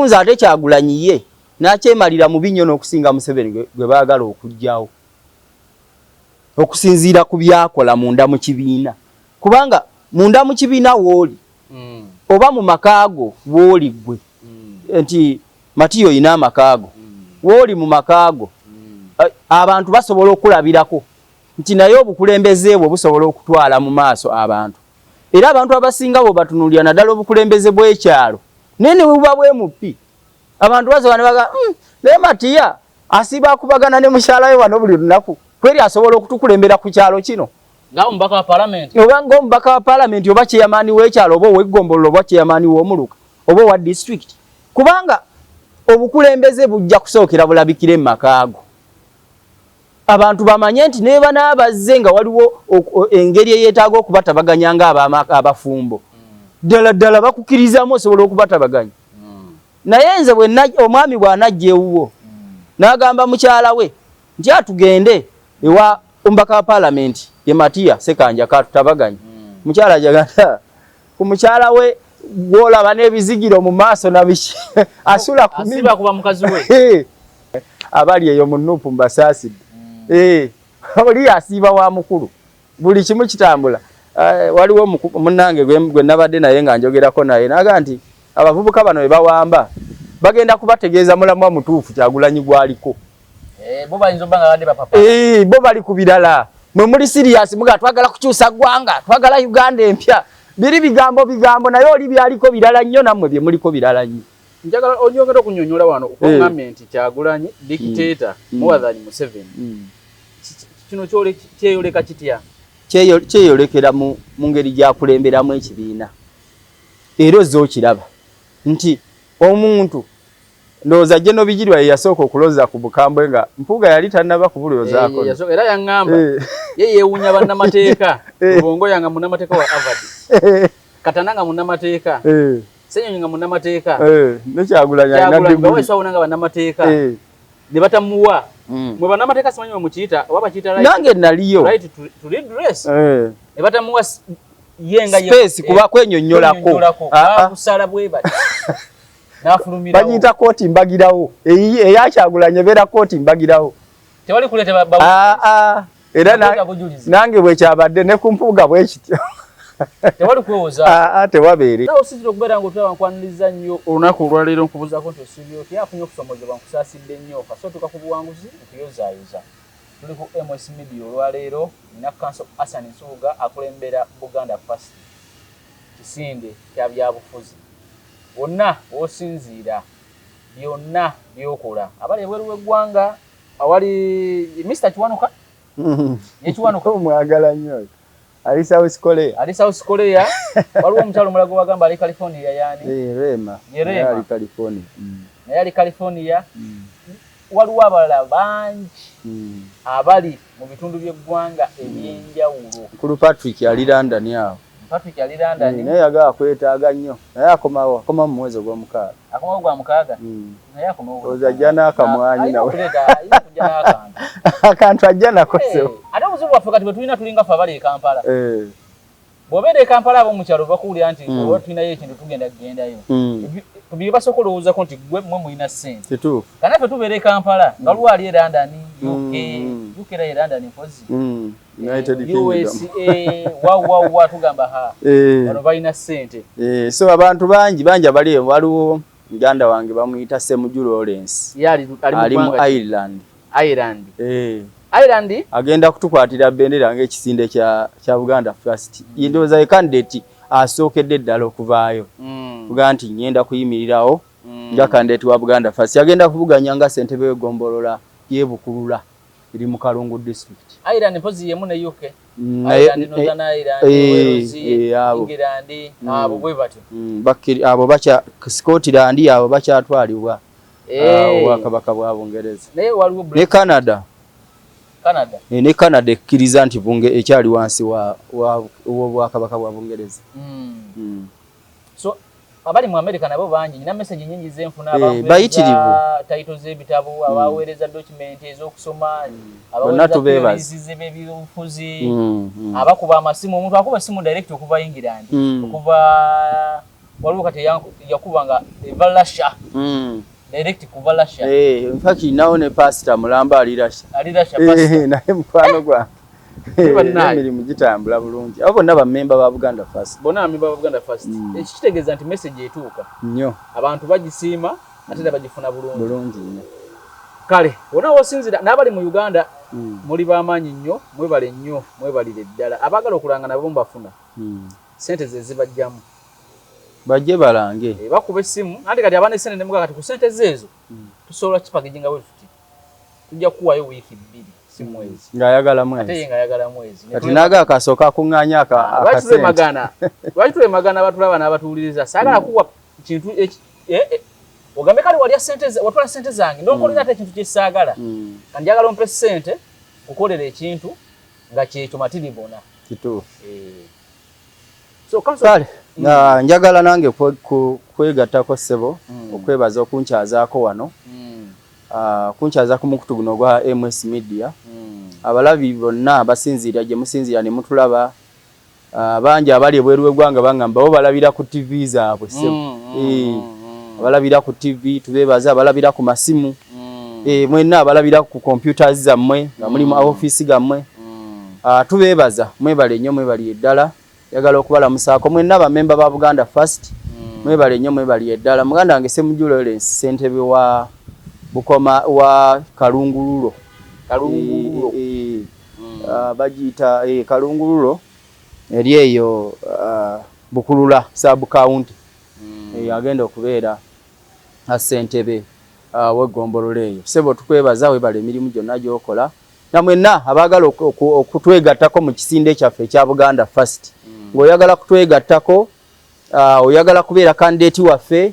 Nze ate Kyagulanyi ye n'akyemalira mubi nnyo n'okusinga Museveni gwe baagala okuggyawo okusinziira ku byakola munda mu kibiina, kubanga munda mu kibiina w'oli oba mu maka go w'oli ggwe nti Matiya olina amaka go, w'oli mu maka go abantu basobola okulabirako nti naye obukulembeze bwo busobola okutwala mu maaso abantu. Era abantu abasinga bwe batunuulira naddala obukulembeze bw'ekyalo naye ne buba bwemupi abantu basobola ne bagamba naye Matiya asiiba akubagana ne mukyala we wano buli lunaku, kweri asobola okutukulembera ku kyalo kino ng'omubaka wa palamenti oba ng'omubaka wa palamenti oba chairman w'ekyalo oba ow'eggombolola oba chairman w'omuluka oba owa disitulikiti, kubanga obukulembeze bujja kusookera bulabikire mu maka go. Abantu bamanye nti ne banaabazze nga waliwo engeri eyeetaaga okubatabaganya nga abafumbo, ddala ddala bakukkirizamu osobola okubatabaganya. Naye nze omwami bw'anajja ewuwo n'agamba mukyala we nti atugende ewa omubaka wa palamenti ye Matiya Ssekanja katutabaganye, mukyala ajaganda ku mukyala we gw'olaba n'ebizigiro mu maaso na biki asula ku asiba kuba mukazi we. Abali eyo mu Nuupu mbasaasidde. Oli asiiba wa mukulu, buli kimu kitambula. Waliwo munnange gwe nabadde naye nga njogerako naye n'agamba nti abavubuka bano be bawamba bagenda kubategeeza mulamwa mutuufu Kyagulanyi gwaliko. Bo bayinza obba nga babadde bapapa. Bo bali ku birala. Mwe muli serious muga twagala kukyusa ggwanga, twagala Uganda empya. Biri bigambo bigambo naye oli byaliko birala nnyo nammwe bye muliko birala nnyo. Njagala onyongere okunyonyola wano okugambye nti Kyagulanyi dictator more than Museveni. Kino kyeyoleka kitya? Kyeyolekera mu ngeri gy'akulemberamu ekibiina. Era ozze okiraba nti omuntu ndowooza General Bigirwa ye yasooka okuloza ku bukambwe nga Mpuuga yali tannaba kubulozaako. Era yaŋŋamba ye yeewuunya bannamateeka, Lubongoya nga munnamateeka wa Harvard, Katana nga munnamateeka, Ssenyonyi nga munnamateeka, ne Kyagulanyi alina diguli nga bannamateeka ne batamuwa. Mwe bannamateeka simanyi bwe mukiyita oba bakiyita right, nange naliyo right to redress, ne batamuwa ye nga space kuba kwenyonnyolako, bakusala bwe bati n'afulumirawo. Bagiyita kooti mbagirawo, eya Kyagulanyi ebeera kooti mbagirawo. Tewali kuleeta era nange bwe kyabadde ne ku Mpuuga bwe kityo. Tewali kwewoza. Tewabeere. Osinzira okubeera ng'otulaba, nkwaniriza nnyo olunaku olwaleero, nkubuuzaako nti osiibye otya? Afunye okusomozebwa, nkusaasidde nnyo. Kasita otuuka ku buwanguzi, nkuyozaayoza. Tuli ku MS Media olwaleero, nina Counsel Asan Nsubuga akulembera Buganda First, kisinde kya byabufuzi. Wonna w'osinziira, byonna by'okola, abali ebweru w'eggwanga, awali Mr Kiwanuka, ye Kiwanuka. Omwagala nnyo, ali South Korea. Ali South Korea. Waliwo omukyalo omulala gwe wagamba ali California, yani? Rema. Ye Rema. Ali California. Naye ali California. Waliwo abalala bangi abali mu bitundu by'eggwanga ebyenjawulo. Mukulu Patrick ali London awo. Patrick ali London. Naye yagala kwetaaga nnyo, naye akomawo, akoma mu mwezi ogw'omukaaga. Akomawo gwa mukaaga, naye akomawo. Oza ajja n'akamwanyi nawe. Alina okujja n'akantu. Akantu ajja nako. Ate obuzibu bwaffe kati bwe tulina, tulinga ffe abali e Kampala. Bw'obeera e Kampala, ab'omu kyalo bakuwulira nti oba tulinayo ekintu tugenda kugendayo, bye basooka olowoozako nti gwe mmwe mulina ssente. Kituufu. Kanaffe tubeera e Kampala nga waliwo ali e London, UK, UK era ye London mpozi, United Kingdom, USA, wa tugamba ha, bano balina ssente. So abantu bangi bangi abali. Waliwo muganda wange bamuyita Semuju Lawrence, ali mu Ireland. Ireland. Ireland. Agenda kutukwatira bendera ng'ekisinde kya Buganda First. Ndowooza ye candidate asookedde ddala okuvaayo kugaa nti ngenda kuyimirirawo nga candidate wa Buganda First. Agenda kuvuganya nga ssentebe w'eggombolola y'e Bukulula eri mu Kalungu District. Ireland mpozi yemu ne UK. Ireland, Northern Ireland, Wales, England, abo bwe batyo. Abo bakya Scotland, abo bakyatwalibwa obwakabaka bwa Bungereza. Naye waliwo ne Canada. Canada. Ne Canada ekkiriza nti bunge ekyali wansi w'obwakabaka bwa Bungereza. So abali mu America nabo bangi, nina message nyingi zenfuna, bayitirivu. Title z'ebitabo, abaweereza document ez'okusoma, Bonna tubeebaza. Z'ebyobufuzi, abakuba amasimu, omuntu akuba essimu direct okuva England, okuva Waliwo kati yakuba nga eva Russia. Direct kuva Russia. Eh, in fact nawo ne pastor mulamba ali Russia. Ali Russia pastor. Eh, naye mukwano gwange. Emirimu gitambula bulungi. Abo bonna bammemba ba Buganda First. Bonna bammemba ba Buganda First. Ekyo kitegeeza nti message etuuka. Nnyo. Abantu bagisiima ate era bagifuna bulungi. Bulungi nnyo. Kale, wonna w'osinziira n'abali mu Uganda muli b'amaanyi nnyo, mwebale nnyo, mwebalire ddala. Abaagala okulanga nabo mbafuna. Ssente ze zibajjamu. Bajje balange. Eh, bakuba essimu anti kati abana essente ne mugamba kati ku ssente ze ezo tusobola kipakeginga bwe tuti. Tujja kukuwaayo wiiki bbiri si mwezi. Ng'ayagala mwezi. Ate ye ng'ayagala mwezi. Kati n'aga akasooka akuŋŋaanya akasente. Lwaki Lwaki tulemagana abatulaba n'abatuwuliriza? Saagala kuwa kintu ogambe kale walya ssente watwala ssente zange n'okolera ate ekintu kye saagala. Kati njagala ompe ssente nkukolere ekintu nga kyekyo matiribona. Kituufu. So, kale njagala nange kwegattako ssebo okwebaza okunkyazaako wano. Kunkyaza ku mukutu guno ogwa MS Media. Abalabi bonna abasinziira gye musinziira ne mutulaba, bangi abali ebweru w'eggwanga bangamba bo balabira ku TV zaabwe ssebo. Abalabira ku TV tubeebaza, abalabira ku masimu, mwenna abalabira ku computers zammwe nga muli mu ofiisi gammwe, tubeebaza, mwebale nnyo, mwebalire ddala. Njagala okubalamusaako mwenna bamemba ba Buganda First, mwebale nnyo, mwebalire ddala. Muganda wange Ssemujju Lawrence, ssentebe wa Bukoma wa Kalungululo. Kalungululo. Bagiyita Kalungululo eri eyo Bukulula sub county. Agenda okubeera ssentebe w'eggombolola eyo. Ssebo tukwebaza, webale emirimu gyonna gy'okola. Na mwenna abaagala okutwegattako mu kisinde kyaffe ekya Buganda First. Ng'oyagala kutwegattako, oyagala kubeera candidate waffe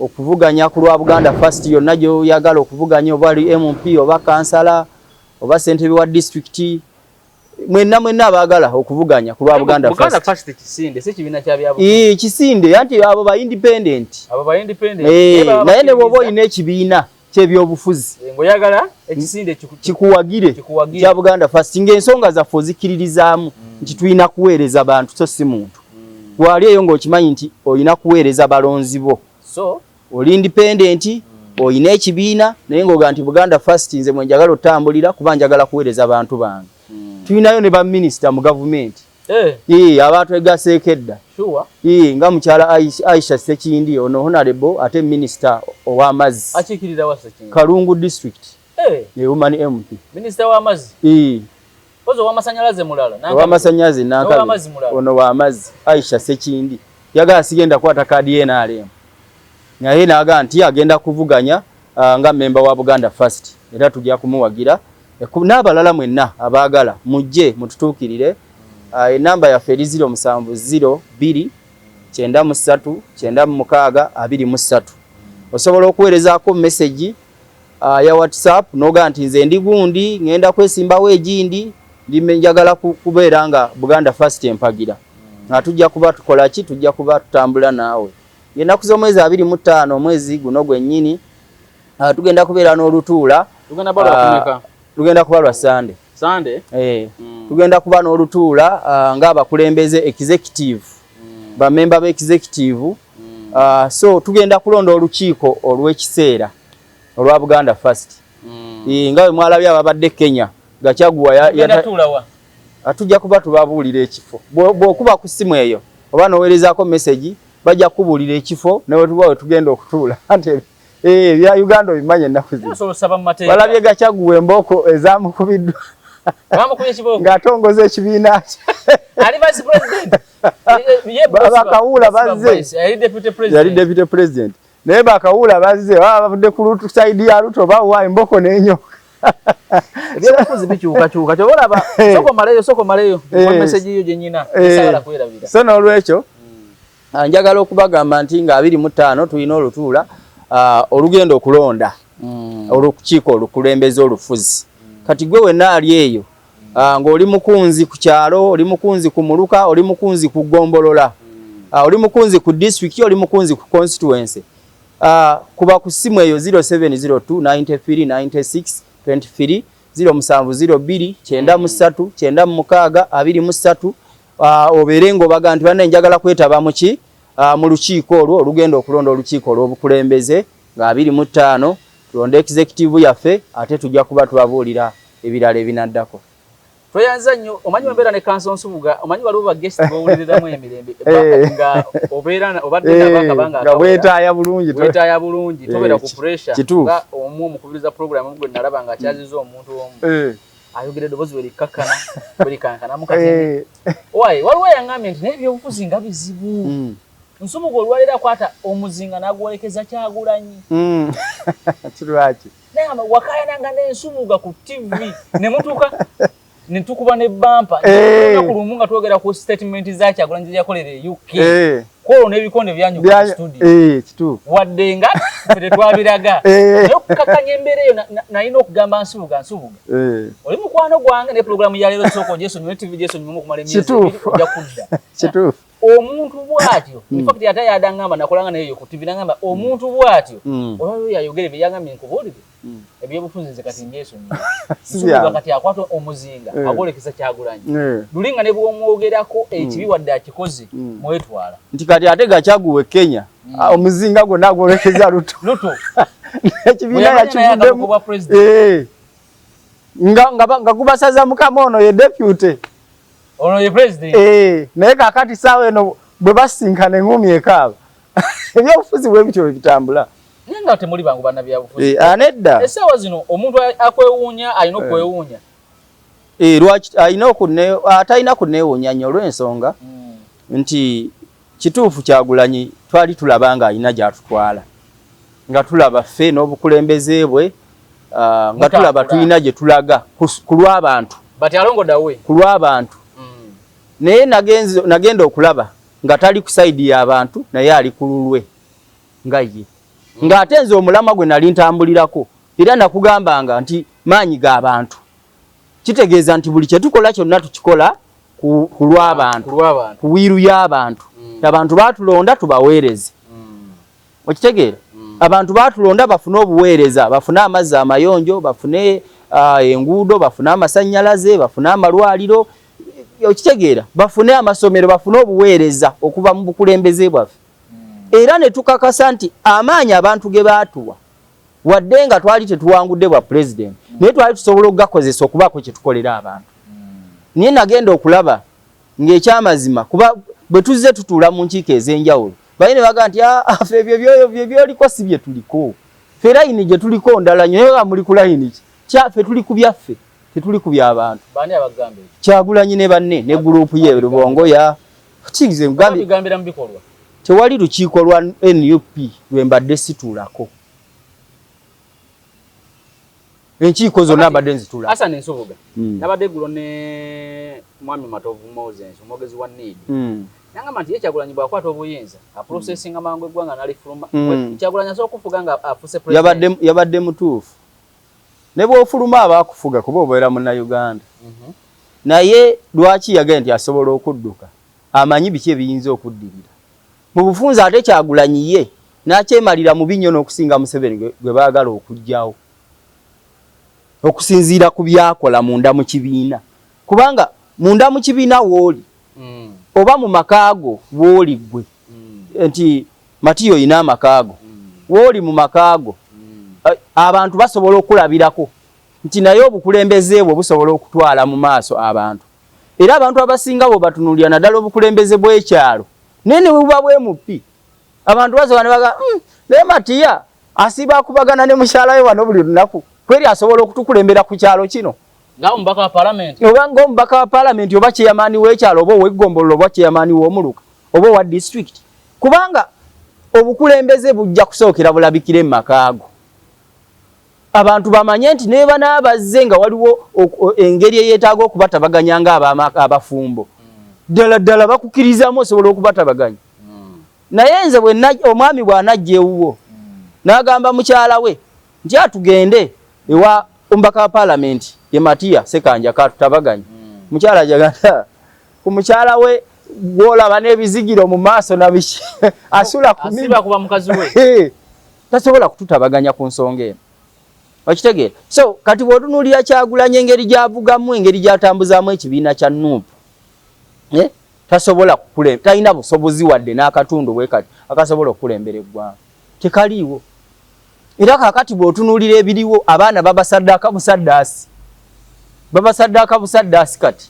okuvuganya ku lwa Buganda First yonna gy'oyagala okuvuganya, oba ali MP oba kansala oba ssentebe wa disitulikiti, mwenna mwenna abaagala okuvuganya ku lwa Buganda First. Buganda First kisinde, si kibiina kya byabufuzi. Kisinde, anti abo ba independent. Abo ba independent. Naye ne bw'oba olina ekibiina ky'ebyobufuzi. Ng'oyagala ekisinde kikuwagire kya Buganda First, ng'ensonga zaffe ozikiririzaamu nti tulina kuweereza bantu so si muntu. Wali eyo ng'okimanyi nti olina kuweereza balonzi bo. So oli independent, olina ekibiina naye ng'oga nti Buganda First nze mwe njagala otambulira kuba njagala kuweereza bantu bange. Tulinayo ne baminisita mu gavumenti. Abatwegaseeko edda. Nga mukyala Aisha Ssekindi ono honorable ate minisita ow'amazzi. Akiikirira wa Ssekindi? Kalungu district. Woman MP. Minisita w'amazzi? Ozo ow'amasannyalaze mulala. Ow'amasannyalaze Nankabirwa. Ono w'amazzi Aisha Ssekindi. Yagala sigenda kukwata kaadi ye NRM. Naye n'agamba nti agenda kuvuganya nga memba wa Buganda First era tujja kumuwagira. N'abalala mwenna abaagala mujje mututuukirire. Enamba yaffe eri 0702 93 96 23. Osobola okuweerezaako message ya WhatsApp n'ogamba nti nze ndi gundi ngenda kwesimbawo egindi njagala kubeera nga Buganda First empagira. Nga tujja kuba tukola ki, tujja kuba tutambula naawe. Ennaku z'omwezi 25 omwezi guno gwennyini tugenda kubeera n'olutuula. Lugenda kuba lwa Sunday. Sunday? Tugenda kuba n'olutuula ng'abakulembeze executive, bamemba b'executive. So tugenda kulonda olukiiko olw'ekiseera olwa Buganda First. Nga bwe mwalabye ababadde Kenya, Gachagua tujja kuba tubabuulira ekifo. Bw'okuba ku ssimu eyo oba n'oweerezaako message bajja kukubuulira ekifo ne wetuba we tugenda okutuula. Anti ebya Uganda obimanyi ennaku zino. Balabye Gachagua embooko ezamukubiddwa ng'atongoza ekibiina kye. Bakawuula bazze. Yali deputy president. Naye bakawuula bazze baba bavudde ku side ya Ruto bawa emboko n'enyoka. Ebyobufuzi bikyukakyuka ky'oba olaba. Sooka omaleyo message yo gye nnyina saagala kwerabira. So n'olwekyo njagala okubagamba nti nga 25 tulina olutuula olugenda okulonda olukiiko olukulembeze olufuzi. Kati gwe wenna ali eyo ng'oli mukunzi ku kyalo, oli mukunzi ku muluka, oli mukunzi ku ggombolola, oli mukunzi ku disitulikiti, oli mukunzi ku constituency, kuba ku ssimu eyo 0702 93 96 23 0702 93 96 23, obeere ng'obaga nti banne njagala kwetaba mu ki Mu lukiiko olwo olugenda okulonda olukiiko olw'obukulembeze nga 25 tulonde executive yaffe, ate tujja kuba tubabuulira ebirala ebinaddako. Tweyanza nnyo. Omanyi wembeera ne Counsel Nsubuga, omanyi waliwo ba guest b'owuliriramu emirembe nga obeera obadde nabakabanga nga weetaaya bulungi. Weetaaya bulungi, tobeera ku pressure. Nga omu omukubiriza program gwe nalaba nga akyaziza omuntu omu ayogera eddoboozi bwe likkakkana bwe likankanamu kati. Wayi waliwo eyaŋŋambye nti naye ebyobufuzi nga bizibu. Nsubuga olwaleero akwata omuzinga n'agwolekeza Kyagulanyi. Kirwaki? Naye wakayananga n'Ensubuga ku TV ne mutuuka ne tukuba ne bampa olunaku lumu nga twogera ku statement za Kyagulanyi ze yakolera e UK, kwolwo n'ebikonde byanyuka mu studio. Kituufu. Wadde nga ffe tetwabiraga, naye okukakkanya embeera eyo nalina okugamba Nsubuga, Nsubuga, oli mukwano gwange, ne pulogulaamu ya leero sooka ogyesonyiwe, TV gyesonyiwemu okumala emyezi 2, ojja kudda. Omuntu bw'atyo, in fact ate yadangamba nakolanga naye ku TV, nangamba omuntu bw'atyo olwaliwo yayogere bye yangambye, nkubuulire, ebyobufuzi nze kati mbyesonyiwe. Nsubuga kati akwata omuzinga agwolekeza Kyagulanyi, luli nga ne bw'omwogerako ekibi wadde akikoze mwetwala. Nti kati ate Gachagua e Kenya, omuzinga gwonna agwolekeza Ruto. Ruto. Ekibiina yakivuddemu nga gubasaza mukama, ono ye deputy. Ono ye president. Naye kakati saawa eno bwe basinkana eŋŋumi ekaaba. Ebyobufuzi bwe bityo bwe bitambula. Naye nga temuli bangu bannabyabufuzi. Nedda. Essaawa zino omuntu akwewuunya alina okwewuunya. Lwaki alina atalina kunneewuunya nnyo? Olw'ensonga nti kituufu Kyagulanyi twali tulaba nga alina gy'atutwala, nga tulaba ffe n'obukulembeze bwe, nga tulaba tulina gye tulaga ku lw'abantu. But along the way. Ku lw'abantu. Naye nagenda okulaba nga tali ku side y'abantu, naye ali ku lulwe nga ye. Ng'ate nze omulamwa gwe nali ntambulirako era nakugambanga nti maanyi g'abantu, kitegeeza nti buli kye tukola kyonna tukikola ku lw'abantu, ku will y'abantu. Abantu baatulonda tubaweereze. Okitegeera? Abantu baatulonda bafune obuweereza, bafune amazzi amayonjo, bafune enguudo, bafune amasannyalaze, bafune amalwaliro, okitegeera, bafune amasomero, bafune obuweereza okuva mu bukulembeze bwaffe. Era ne tukakasa nti amaanyi abantu ge baatuwa, wadde nga twali tetuwangudde bwa pulezidenti, naye twali tusobola okugakozesa okubaako kye tukolera abantu. Naye nagenda okulaba ng'ekyamazima, kuba bwe tuzze tutuula mu nkiiko ez'enjawulo, baye ne bagamba nti, "Ah, ffe ebyo byo byoliko si bye tuliko, ffe layini gye tuliko ndala nnyo." Naye muli ku layini ki? Kyaffe tuli ku byaffe, tetuli ku by'abantu. Baani abagamba ekyo? Kyagulanyi ne banne ne gurupu ye Rubongoya kize ngambye. Bigambira mu bikolwa. Tewali lukiiko lwa NUP lwe mbadde situulako, enkiiko zonna mbadde nzitula. Hassan Nsubuga, nabadde eggulo ne mwami Matovu Moses, omwogezi wa NEED. Nangamba nti ye Kyagulanyi bw'akwata obuyinza aprocessinga mangu eggwanga n'alifuluma. Kyagulanyi asobola okufuga nga afuuse president. Yabadde mutuufu. Ne bw'ofuluma aba akufuga, kuba obeera munnayuganda. Naye lwaki yagambye nti asobola okudduka? Amanyi biki ebiyinza okuddirira mu bufunze. Ate Kyagulanyi ye n'akyemalira mubi nnyo n'okusinga Museveni gwe baagala okuggyawo, okusinziira ku byakola munda mu kibiina. Kubanga munda mu kibiina w'oli oba mu makaago w'oli ggwe, nti Matiyo oyina amakaago, w'oli mu makaago, abantu basobola okulabirako nti naye obukulembeze bwe busobola okutwala mu maaso abantu. Era abantu abasinga bwe batunuulira naddala obukulembeze bw'ekyalo, naye ne buba bwemupi, abantu basobola ne baga, naye Matiya asiiba akubagana ne mukyala we wano buli lunaku, kweri asobola okutukulembera ku kyalo kino?" Nga omubaka wa palamenti. Oba ng'omubaka wa palamenti, oba chairman w'ekyalo, oba ow'eggombolola, oba chairman w'omuluka, oba owa district. Kubanga obukulembeze bujja kusookera bulabikire mu makaago, abantu bamanye nti ne banaabazze nga waliwo engeri eyeetaaga okubatabaganya nga abafumbo, ddala ddala bakukkirizamu osobola okubatabaganya. Naye nze omwami bw'anajja ewuwo n'agamba mukyala we nti atugende ewa omubaka wa paalamenti ye Matiya Sekanja katutabaganya, mukyala jaganda ku mukyala we gwolaba n'ebizigiro mu maaso nabiki asula ku Asiba kuba mukazi we. Tasobola kututabaganya ku nsonga eno, okitegeera? So kati bw'otunuulira Kyagulanyi, engeri gy'avugamu, engeri gy'atambuzaamu ekibiina kya NUP, eh? Tasobola kukulembera, talina busobozi wadde n'akatundu bwe kati akasobola okukulembera eggwanga, tekaliiwo. Era kaakati bw'otunuulira ebiriwo, abaana babasaddaaka busaddaasi, babasaddaaka busaddaasi. Kati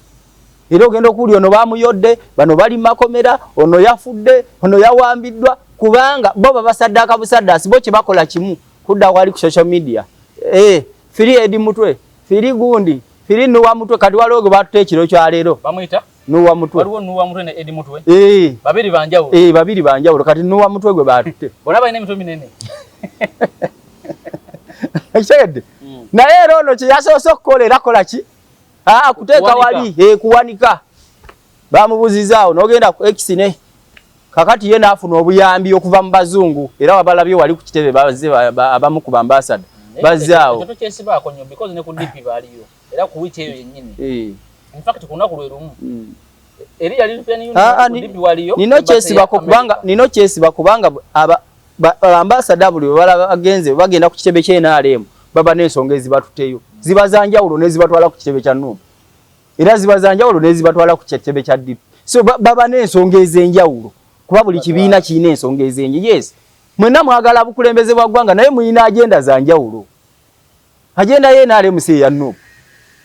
era ogenda okuwulira ono bamuyodde, bano bali makomera, ono yafudde, ono yawambiddwa, kubanga bo babasaddaaka busaddaasi. Bo kye bakola kimu, kudda wali ku social media, free Eddie Mutwe, free gundi, free Nuwa Mutwe. Kati waliwo gwe batuta ekiro kyaleero. Bamuyita? Nuwa Mutwe. Waliwo Nuwa Mutwe ne Eddie Mutwe. Eh. Babiri banjawulo. Eh, babiri banjawulo. Kati Nuwa Mutwe gwe batutte. Bonna balina emitwe minene. Ekitegedde? Naye era ono kye yasoose okukola, era kola ki? Ah, kuteeka wali, kuwanika. Bamubuzizaawo n'ogenda ku X ne kakati ye n'afuna obuyambi okuva mu bazungu, era wabalabye wali ku kitebe bazze abamu ku bambasada bazze awo. Ekyo tokyesibaako nnyo, because ne ku DP baaliyo era ku wiiki eyo yennyini. In fact, ku lunaku lwe lumu. Eri yali European Union, ku DP waliyo. Nino kyesibako kubanga nino kyesiba kubanga aba ambasada buli bwe bagenze bagenda ku kitebe kya NRM, baba n'ensonga ezibatuteyo ziba za njawulo n'ezibatwala ku kitebe kya NUP, era ziba za njawulo n'ezibatwala ku kitebe kya DP. So baba n'ensonga ez'enjawulo kuba buli kibiina kirina ensonga ez'enjawulo. Yes, mwenna mwagala bukulembeze bwa ggwanga, naye mulina agenda za njawulo. Agenda ye NRM si eya NUP,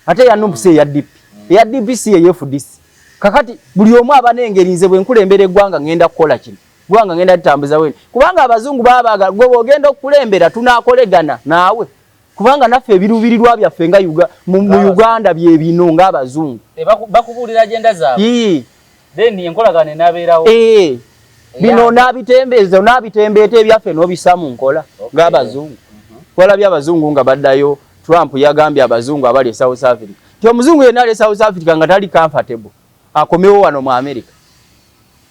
ate eya NUP si eya DP, eya DP si eya FDC. Kakati buli omu aba n'engeri, nze bwe nkulembera eggwanga ngenda kukola kino, ggwanga ngenda litambuza weni, kubanga abazungu baba baagala gwe bw'ogenda okukulembera tunaakolegana naawe, kubanga naffe ebiruubirirwa byaffe nga mu Uganda bye bino ng'abazungu. Bakubuulira agenda zaabwe. Then enkolagano enaabeerawo. Bino n'abitembeeza, n'abitembeeta ebyaffe n'obissa mu nkola ng'abazungu. Walabye abazungu nga baddayo. Trump yagambye abazungu abali e South Africa nti omuzungu yenna ali e South Africa nga tali comfortable akomewo wano mu America.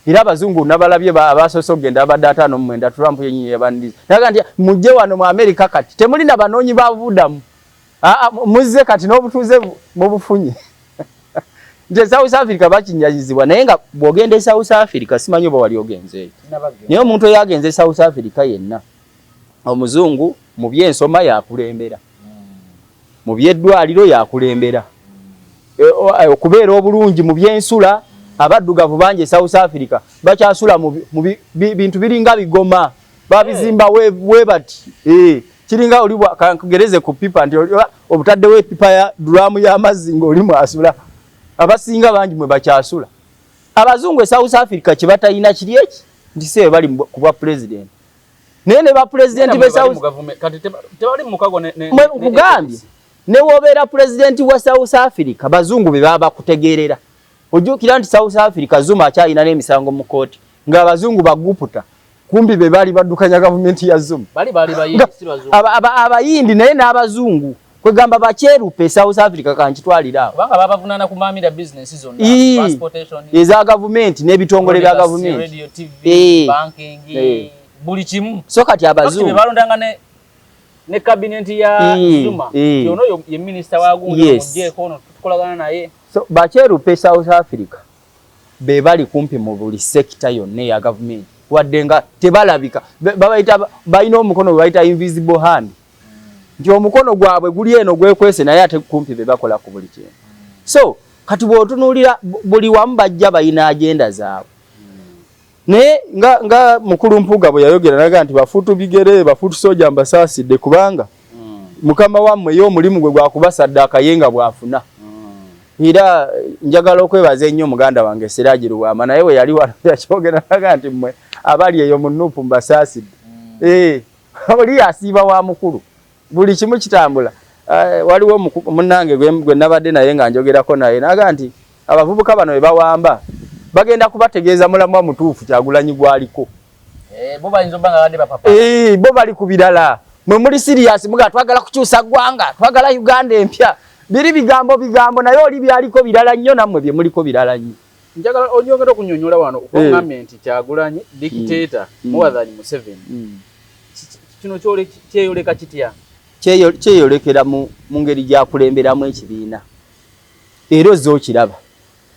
Era abazungu nabalabye abasoose okugenda abadde 59. Trump yennyini yabaniriza naga nti mujje wano mu America, kati temulina banoonyi ba bubudamu, muzze kati n'obutuuze mubufunye. Nti e South Africa bakinyazizibwa, naye nga bw'ogenda e South Africa, simanyi oba wali ogenzeeyo, naye omuntu oyo agenze e South Africa yenna, omuzungu mu byensoma yakulembera, mu byeddwaliro yakulembera, okubeera obulungi mu byensula. Abaddugavu bangi e South Africa bakyasula mu bintu biringa bigoma, babizimba we bati, kiringa oli kankugereze ku pipa, nti obutaddewo epipa ya drum y'amazzi ng'oli mwasula. Abasinga bangi mwe bakyasula abazungu e South Africa. Kye batalina kiri eki nti si bali ku bwa president, naye ne ba president be South nkugambye, ne wobeera president wa South Africa, bazungu be baba bakutegeerera. Ojjukira nti South Africa Zuma akyalina n'emisango mu kooti, ng'abazungu baguputa kumbi be baali baddukanya gavumenti ya Zuma, abayindi naye n'abazungu, kwegamba bakyerupe South Africa kankitwalira awo eza gavumenti n'ebitongole bya gavumenti. Buli kimu. So kati abazungu balondanga ne cabinet ya Zuma, yono ye minister wa gundi, mugyeko ono tukolagana naye. So bakyerupe South Africa be bali kumpi mu buli sector yonna eya gavumenti, wadde nga tebalabika. Babayita balina omukono gwe bayita invisible hand, nti omukono gwabwe guli eno gwekwese, naye ate kumpi be bakola ku buli kintu. So kati bw'otunuulira buli wamu bajja balina agenda zaabwe, naye nga mukulu Mpuuga bwe yayogera naga nti bafuutu bigere, bafuutu soja, mbasaasidde kubanga mukama wammwe ye omulimu gwe gwakubasaddaaka ye nga bw'afuna. Era njagala okwebaza ennyo muganda wange Siraji Lubwama, naye we yali wano yakyogera naga nti mmwe abali eyo mu NUP mbasaasidde. Oli asiiba wa mukulu, buli kimu kitambula. Waliwo munnange gwe nabadde naye nga njogerako naye naga nti abavubuka bano be bawamba bagenda kubategeeza mulamwa mutuufu Kyagulanyi gwaliko. Bo bayinza obba nga babadde bapapa. Bo bali ku birala, mwe muli serious muga twagala kukyusa ggwanga, twagala Uganda empya. Biri bigambo bigambo, naye oli byaliko birala nnyo, nammwe bye muliko birala nnyo. Njagala onyongera okunyonyola wano okugambye nti Kyagulanyi dictator more than Museveni. Kino kyeyoleka kitya? Kyeyolekera mu ngeri gyakulemberamu ekibiina. Era ozze okiraba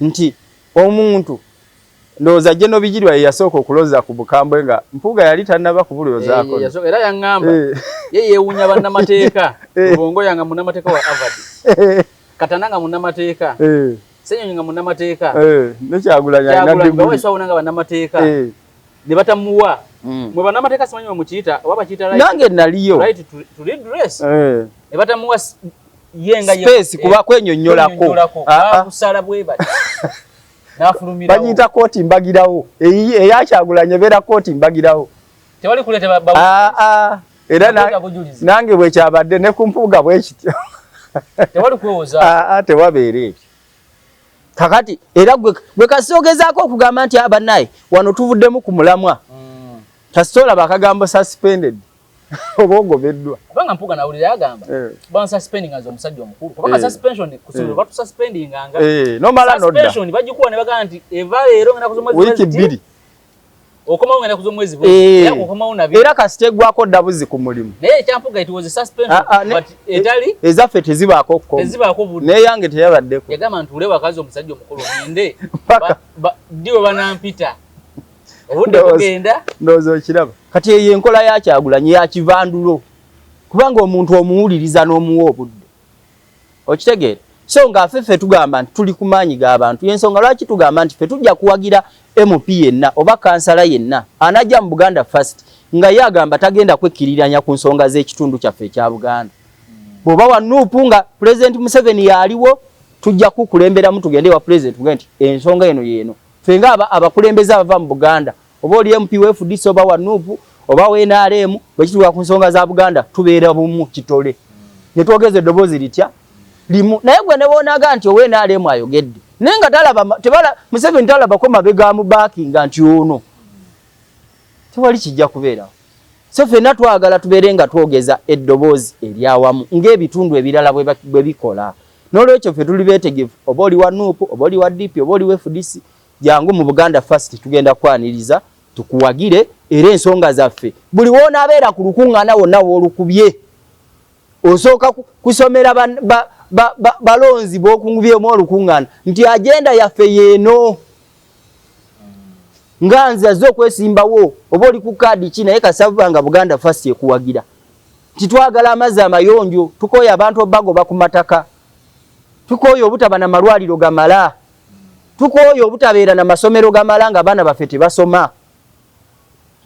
nti omuntu, ndowooza General Bigirwa ye yasooka okuloza ku bukambwe nga Mpuuga yali tannaba kubulozaako. Era yaŋŋamba ye yeewuunya bannamateeka, Lubongoya nga munnamateeka wa Harvard, Katana nga munnamateeka. Ssenyonyi nga munnamateeka. Eh, ne Kyagulanyi alina diguli. Kyagulanyi nga bannamateeka. Eh. Ne batamuwa. Mwe bannamateeka simanyi mwe mukiyita oba bakiyita right. Nange naliyo. Right to redress. Eh. Ne batamuwa ye nga space kuba kwenyonnyolako. Ah, ah. Kusala bwe bati. N'afulumirawo. Bagiyita kooti mbagirawo. Eya Kyagulanyi ebeera kooti mbagirawo. Tewali kuleeta ba. Ah ah. Era nange bwe kyabadde ne ku Mpuuga bwe kityo. Tewali kwewoza. Ah ah, tewabeera ekyo. Kakati era gwe kasita ogezaako okugamba nti abannaye wano tuvuddemu ku mulamwa. Kasita olaba akagambo suspended oba ogobeddwa. Kubanga Mpuuga nawulira yagamba bansuspendinga nze omusajja omukulu. Kubanga suspension ku ssomero batususpendinganga. Nomala nodda. Suspension bagikuwa ne bagamba nti eva leero ngenda kusoma wiiki 2. Okomawo ngenda kuza omwezi era okomawo nabi. Era kasita eggwako ddabuzi ku mulimu. Naye ekya Mpuuga it was a suspension but etali ezaffe tezibaako kkomo. Tezibaako budde. N'eyange teyabaddeko. Yagamba nti ule wakazi omusajja omukulu ngende ddi we banampita. Obudde bugenda. Ndowooza okiraba. Kati eyo enkola ya Kyagulanyi ya kivandulo. Kubanga omuntu omuwuliriza n'omuwa obudde. Okitegeera? So nga ffe tugamba nti tuli ku maanyi g'abantu. Y'ensonga lwaki tugamba nti ffe tujja kuwagira MP yenna oba kansala yenna anajja mu Buganda First nga ye agamba tagenda kwekkiriranya ku nsonga z'ekitundu kyaffe ekya Buganda. Bw'oba wa NUP nga Pulezidenti Museveni y'aliwo, tujja kukulemberamu tugende ewa Pulezidenti tugende nti ensonga eno y'eno. Ffe nga abakulembeze abava mu Buganda, oba oli MP wa FDC oba wa NUP oba wa NRM, bwe kituuka ku nsonga za Buganda tubeera bumu kitole. Ne twogeza eddoboozi litya limu. Naye gwe ne bw'onaaga nti owa NRM ayogedde, naye nga talaba, tebala, Museveni talabako mabega amubaakinga nti ono tewali kijja kubeerawo. So ffenna twagala tubeere nga twogeza eddoboozi eryawamu ng'ebitundu ebirala bwe bikola. N'olwekyo ffe tuli beetegefu, oba oli wa NUP, oba oli wa DP, oba oli wa FDC, jangu mu Buganda First, tugenda kukwaniriza tukuwagire era ensonga zaffe. Buli w'onaabeera ku lukuŋŋaana wonna w'olukubye, osooka kusomera balonzi b'okungubyemu olukuŋŋaana nti agenda yaffe yeeno. Nga nze azze okwesimbawo oba oli ku kaadi ki, naye kasaba nga Buganda First ekuwagira nti twagala amazzi amayonjo, tukooye abantu obagoba ku mataka, tukooye obutaba na malwaliro gamala, tukooye obutabeera na masomero gamala nga abaana baffe tebasoma.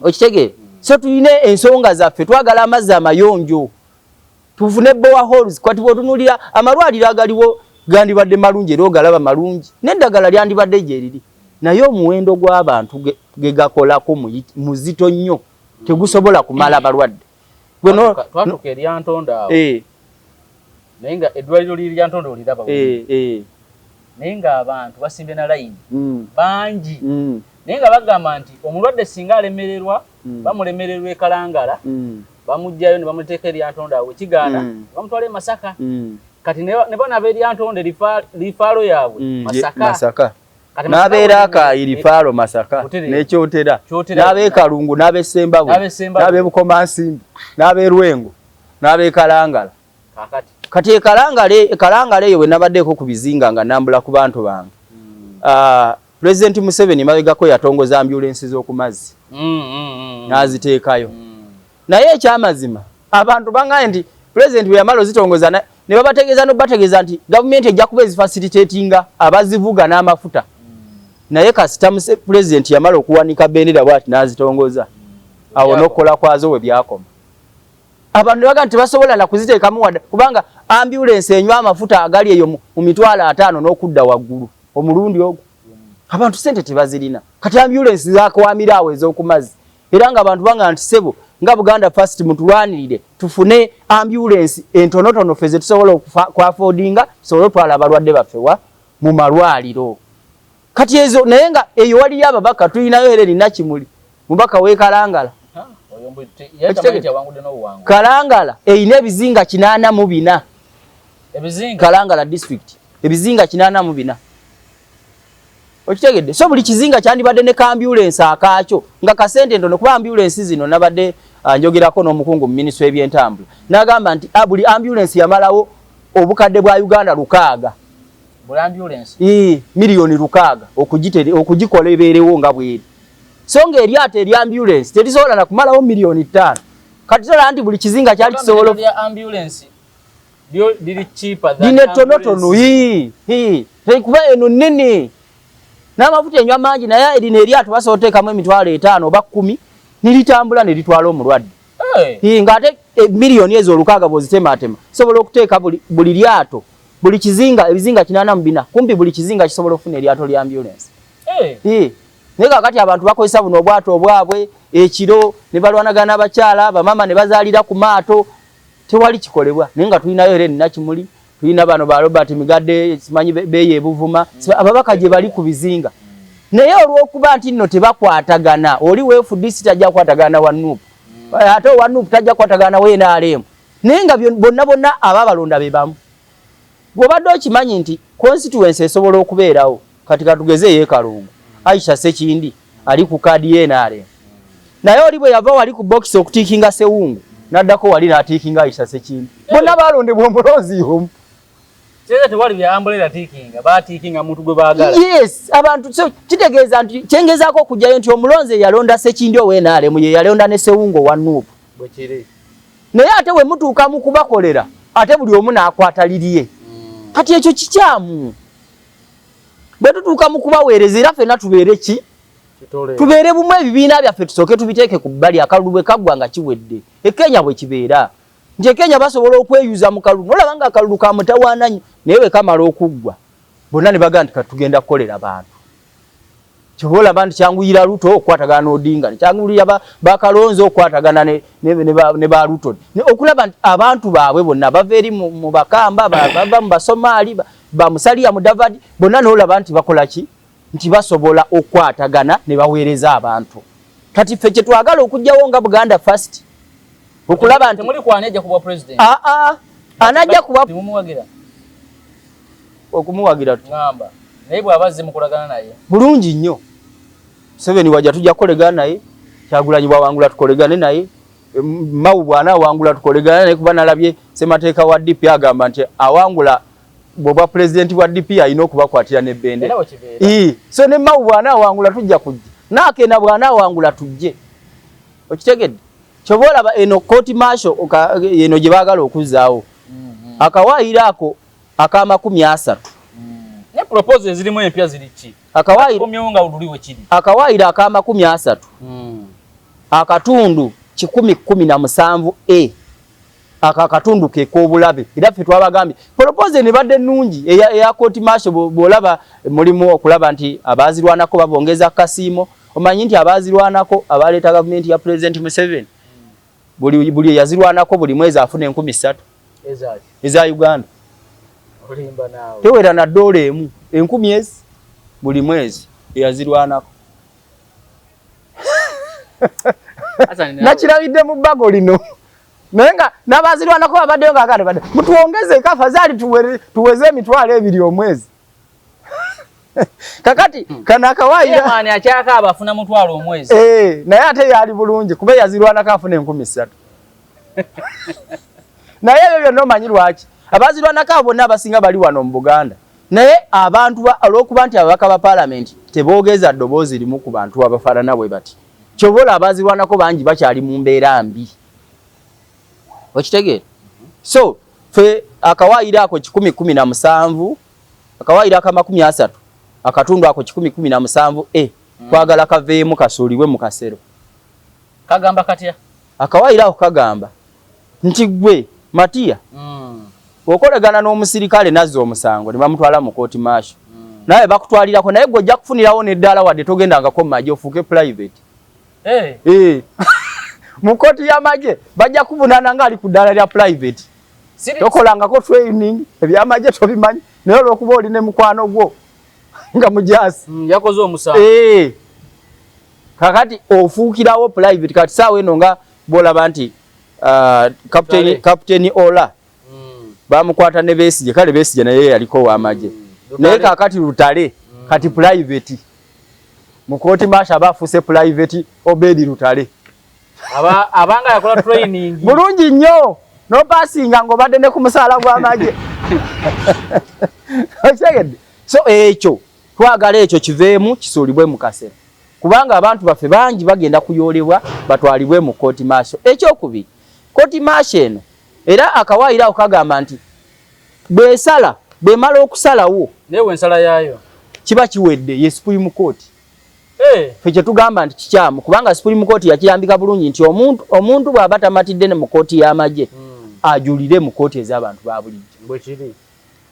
Okitegeera? So tulina ensonga zaffe, twagala amazzi amayonjo, tufune boreholes. Kati bw'otunuulira amalwaliro agaliwo gandibadde malungi era ogalaba malungi, n'eddagala lyandibadde gye riri, naye omuwendo gw'abantu ge gakolako muzito nnyo, tegusobola kumala balwadde. Twatuuka e Lyantonde awo. Naye nga eddwaliro liri Lyantonde oliraba naye ng'abantu basimbye na layini bangi, naye nga bagamba nti omulwadde singa alemererwa bamulemererwa e Kalangala, bamuggyayo ne bamuteeka e Lyantonde awo, ekigaana bamutwala e Masaka. Kati ne bano ab'e Lyantonde lifaalo yaabwe Masaka. N'abeera Akaayi lifaalo Masaka n'ekyotera, n'ab'e Kalungu n'ab'e Ssembabule n'ab'e Bukomansimbi n'ab'e Lwengo n'ab'e Kalangala. Kati e Kalangala eyo bwe nabaddeeko ku bizinga nga nambula ku bantu bange, Pulezidenti Museveni mabegako yatongoza ambulensi z'oku mazzi n'aziteekayo. Naye ekyamazima abantu bangaye nti pulezidenti bwe yamala ozitongoza ne babategeeza n'obategeeza nti gavumenti ejja kuba ezifacilitatinga abazivuga n'amafuta. Naye kasita pulezidenti yamala okuwanika bendera bw'ati n'azitongoza, awo n'okukola kwazo we byakoma. Abantu ne bagamba nti tebasobola na kuziteekamu wadde, kubanga ambulensi enywa amafuta agali eyo mu 500,000 n'okudda waggulu omulundi ogwo. Abantu ssente tebazirina. Kati ambulensi zakwamira awo ez'oku mazzi. Era ng'abantu bagamba nti ssebo nga Buganda First mutulwanirire tufune ambulensi entonotono ffe ze tusobola okuaffordinga tusobole okutwala abalwadde baffe wa mu malwaliro. Kati ezo naye nga eyo waliyo ababaka, tulinayo Helen Nakimuli mubaka w'e Kalangala. Kalangala erina ebizinga 84. Kalangala district ebizinga 84. Okitegedde? So buli kizinga kyandibadde ne kambulensi akaakyo nga kasente ntono, kuba ambulensi zino nabadde njogerako n'omukungu mu minisitule y'ebyentambula n'agamba nti buli ambulensi yamalawo obukadde bwa Uganda 6. Miliyoni 6 okugikola ebeerewo nga bweri. So ng'eryato erya ambulensi terisobola na kumalawo miliyoni 5. Kati tola nti buli kizinga kyali kisobola ambulensi Lino ettonotono kuba eno nnene n'amafuta enywa mangi, naye lino eryato basobola oteekamu 50,000 oba 10 niritambula ne litwala omulwadde. Ng'ate miliyoni ezo 6 bw'ozitematema sobola okuteeka buli lyato, buli kizinga, ebizinga 84, kumpi buli kizinga kisobola okufuna eryato lya ambulance. Naye kakati abantu bakozesa buno obwato obwabwe ekiro ne balwanagana n'abakyala, bamama ne bazaalira ku maato, tewali kikolebwa. Naye nga tulinayo era Nakimuli, tulina bano ba Robert Migadde, simanyi beeye Buvuma, ababaka gye bali ku bizinga. Naye olw'okuba nti nno tebakwatagana, oli wa FDC tajja kukwatagana wa NUP, ate owa NUP tajja kukwatagana wa NRM, naye nga bonna bonna ababalonda be bamu. Bw'obadde okimanyi nti constituency esobola okubeerawo, kati katugeze ey'e Kalungu, Aisha Sekindi ali ku kaadi ye NRM, naye oli bwe yava wali ku bokisi okutiikinga Sewungu, n'addako wali n'atiikinga Aisha Sekindi, bonna balondebwa omulonzi omu. Tewali bya umbrella tiikinga, batiikinga muntu gwe baagala. Yes, abantu. So kitegeeza nti kyengezaako okugyayo nti omulonzi eyalonda Sekindi owa NRM ye yalonda ne Sewungu owa NUP. Bwekiri. Naye ate we mutuuka mu kubakolera, ate buli omu n'akwata lirye. Kati ekyo kikyamu. Bwe tutuuka mu kubaweereza, era ffenna tubeere ki? Tubeere bumu. Ebibiina byaffe tusooke tubiteeke ku bbali. Akalulu bwe kaggwa nga kiwedde. E Kenya bwe kibeera nti e Kenya basobola okweyuza mu kalulu, nolaba nga akalulu ka mutawaana nnyo, naye bwe kamala okuggwa bonna ne bagamba nti kati tugenda kukolera bantu. Kyova olaba nti kyanguyira Ruto okukwatagana n'Odinga, kyanguyira Bakalonzo okukwatagana ne ba Ruto, okulaba nti abantu baabwe bonna bava eri mu Bakamba, bava mu Basomaali, Bamusalia Mudavadi, bonna n'olaba nti bakola ki, nti basobola okukwatagana ne baweereza abantu. Kati ffe kye twagala okugyawo nga Buganda First, okulaba nti Temuli kwani ajja kubwa president? Aa, anajja kuba Temumuwagira? Okumuwagira tuti? Ngamba naye bw'aba azze mukolagana naye? Bulungi nnyo. Museveni wajja tujja kukolegana naye, Kyagulanyi bwawangula tukolegane naye, Mao bw'anaawangula tukolegane naye, kuba nalabye ssemateeka wa DP agamba nti awangula bw'obwa pulezidenti bwa DP alina okubakwatira n'ebbendera. Era bwe kibeera. So ne Mao bw'anaawangula tujja kujja, Naakena bw'anaawangula tujje. Okitegedde? Kyova olaba eno court martial eno gye baagala okuzzaawo, akawaayiro ako aka 30. Ne proposal ezirimu empya ziri ki? Akawaayiro Komyewo nga luli we kiri. Akawaayiro aka 30 akatundu 117 a, ako akatundu ke k'obulabe. Era ffe twabagambye proposal nebadde nnungi eya court martial. Bw'olaba mulimu okulaba nti abaazirwanako babongeza kasiimo. Omanyi nti abaazirwanako abaleeta gavumenti ya President Museveni, buli eyazirwanako buli mwezi afuna 3000 Ezaki? Eza Uganda. Olimba naawe. Tewera na ddoola emu. 1000 ezi buli mwezi eyazirwanako. Hassan, naawe. Nakirabidde mu bbago lino, naye nga n'abazirwanako babaddeyo nga agamba badde mutuwongeze kafazaali tuweze 20,000 omwezi. Kakati kano akawaayiro Chairman akyakaaba afuna 500 omwezi. Eh, naye ate yali bulungi kuba yazirwanako afuna 3000. Naye ebyo byonna omanyi lwaki abazirwanako abo bonna abasinga bali wano mu Buganda? Naye abantu olw'okuba nti ababaka ba paalamenti teboogeza ddoboozi limu ku bantu abafaanana bwe bati, kyova olaba abazirwanako bangi bakyali mu mbeera mbi. Okitegeera? So fe akawaayiro ako 117, akawaayiro aka 30 akatundu ako 117 e, twagala kaveemu kasuulibwe mu kasero. Kagamba katya? Akawaayiro ako kagamba nti gwe Matiya okolegana n'omusirikale nazza omusango ne bamutwala mu court martial, naye bakutwalirako, naye gwe ojja kufunirawo n'eddaala wadde togendangako mu magye, ofuuke private. Eh. Mu kooti y'amagye bajja kuvunaana ng'ali ku ddaala lya private. Tokolangako training, ebyamagye tobimanyi, naye olw'okuba oli ne mukwano gwo nga mujaasi Yakoze omusango. Eh. Kakati ofuukirawo private. Kati saawa eno nga bwolaba nti Kale. Captain Ola bamukwata ne Besigye. Kale Besigye naye yaliko w'amagye, naye Lutale. kakati Lutale kati private mu kooti martial aba afuuse private Obedi Lutale. Abanga yakola training. Bulungi nnyo, nopasinga ng'obadde ne ku musaala gw'amagye. Okitegedde? So ekyo twagala ekyo kiveemu kisuulibwe mu kasero, kubanga abantu baffe bangi bagenda kuyoolebwa batwalibwe mu kooti martial. Ekyokubiri, kooti martial eno era akawaayiro ako kagamba nti Bwesala, bwemala okusalawo, Naye wensala yaayo kiba kiwedde, ye Supreme Court. Eh. Ffe kyetugamba nti kikyamu, kubanga Supreme Court yakirambika bulungi nti omuntu bw'aba tamatidde ne mu kooti y'amagye, ajulire mu kooti ez'abantu ba bulijjo. Bwekiri.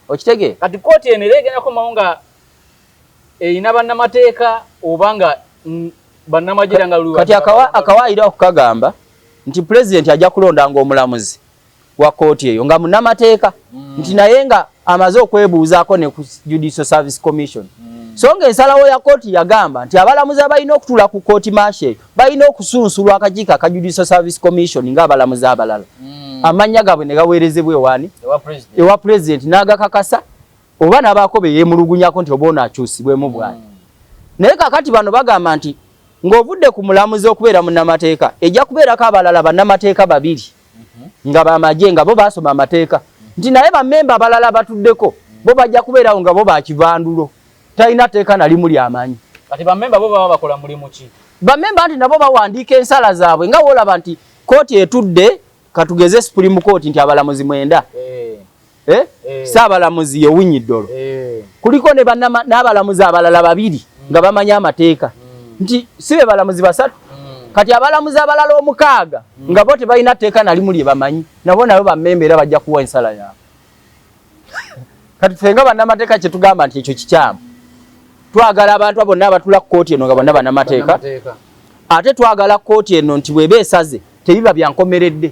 Okitegeera? Kati kooti eno era egenda komawo nga erina bannamateeka oba nga bannamagye era nga luli Kati akawaayiro ako kagamba nti pulezidenti ajja kulondanga omulamuzi wa kooti eyo nga munnamateeka, nti naye nga amaze okwebuuzaako ne ku Judicial Service Commission. So nga ensalawo ya kooti yagamba nti abalamuzi abalina okutuula ku kooti martial eyo balina okusunsulwa akakiiko aka Judicial Service Commission ng'abalamuzi abalala. Amannya gaabwe ne gaweerezebwa ewaani? Ewa president. Ewa president n'agakakasa oba n'abaako be yeemulugunyako nti oba ono akyusibwemu bw'ati. Naye kakati bano bagamba nti ng'ovudde ku mulamuzi okubeera munnamateeka, ejja kubeerako abalala bannamateeka babiri nga bamagye nga bo baasoma amateeka, nti naye bammemba abalala batuddeko bo bajja kubeerawo nga bo bakivandulo, talina tteeka na limu lyamanyi. Kati bammemba bo baba bakola mulimu ki? Bammemba nti nabo bawandiika ensala zaabwe, nga woolaba nti kooti etudde, katugeze Supreme Court nti abalamuzi 9. Eh. Ssaabalamuzi ye Owiny Dollo. Kuliko ne n'abalamuzi abalala babiri nga bamanyi amateeka, nti si be balamuzi basatu. Kati abalamuzi abalala 6 nga bo tebalina tteeka na limu lye bamanyi, nabo bammemba era bajja kuwa ensala yaabwe. Kati ffe nga bannamateeka kye tugamba nti ekyo kikyamu. Twagala abantu bonna abatula ku kooti eno nga bonna bannamateeka. Bannamateeka. Ate twagala kooti eno nti bw'eba esaze tebiba bya nkomeredde.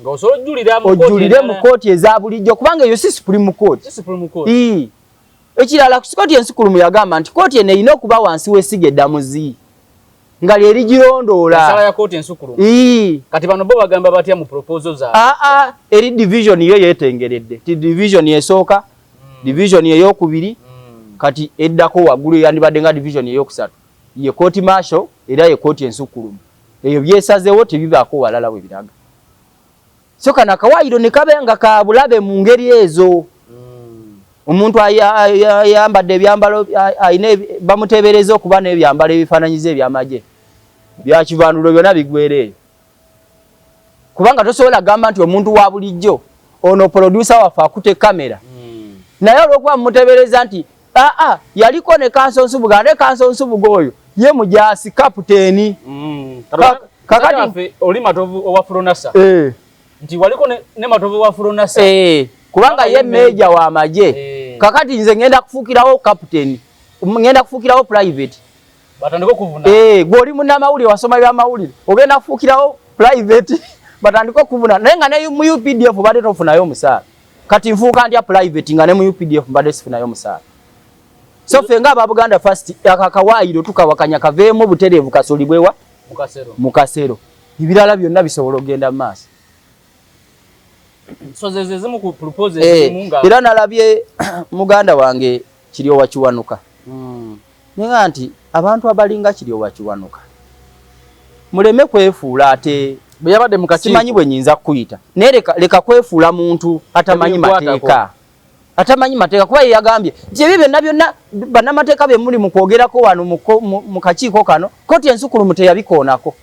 Nga osobola ojjulira mu kooti Ojjulire mu endala. kooti eza bulijjo, kubanga eyo si Supreme Court. Si Supreme Court. Ii. Ekirala, kooti ensukulumu yagamba nti kooti eno erina okuba wansi w'essiga eddamuzi nga lye ligirondoola. Ensala ya kooti ensukulumu. Ii. Kati bano bo bagamba batya mu proposal zaabwe? Aa, eri division yo yeetengeredde. Ti division esooka, division ey'okubiri, kati eddako waggulu eyandibadde nga division ey'okusatu. Ye kooti martial era ye kooti ensukkulumu. Eyo byesazeewo tebibaako walala bwe biraga. So kano akawaayiro ne kabe nga ka bulabe mu ngeri ezo. Omuntu ayambadde ebyambalo, alina bamuteebereza okuba n'ebyambalo ebifaananyiza eby'amagye. Bya kivandulo byonna biggweera eyo. Kubanga tosobola kugamba nti omuntu wa bulijjo ono producer waffe akutte kamera. Naye olw'okuba mumuteebereza nti aa yaliko ne Kanso Nsubuga, ate Kanso Nsubuga oyo ye mujaasi kapiteeni. Kakati waffe oli Matovu owa Fronasa. Nti waliko ne Matovu wa Fronasa. Kubanga ye meja wa magye. Kakati nze ngenda kufuukirawo kapiteeni, ngenda kufuukirawo private. Batandike okuvuna. Gwe oli munnamawulire, wasoma byamawulire, ogenda kufuukirawo private, batandike okuvuna. Naye nga ne mu UPDF obadde tofunayo omusaala. Kati nfuuka ntya private nga ne mu UPDF mbadde sifunayo omusaala? So ffe nga aba Buganda First, akawaayiro tukawakanya kaveemu butereevu kasulibwewa mu kasero. Ebirala byonna bisobola okugenda mu maaso. So ze zimu ku proposals ezimu nga Era nalabye muganda wange Kiryowa Kiwanuka. Ninga nti abantu abalinga Kiryowa Kiwanuka muleme kwefuula ate bwe yabadde mu kakiiko. Simanyi bwe nyinza kukuyita. Naye leka kwefuula muntu atamanyi mateeka. Atamanyi mateeka, kuba ye yagambye nti ebyo byonna byonna bannamateeka be muli mu kwogerako wano mu kakiiko kano, kooti ensukulumu teyabikoonako.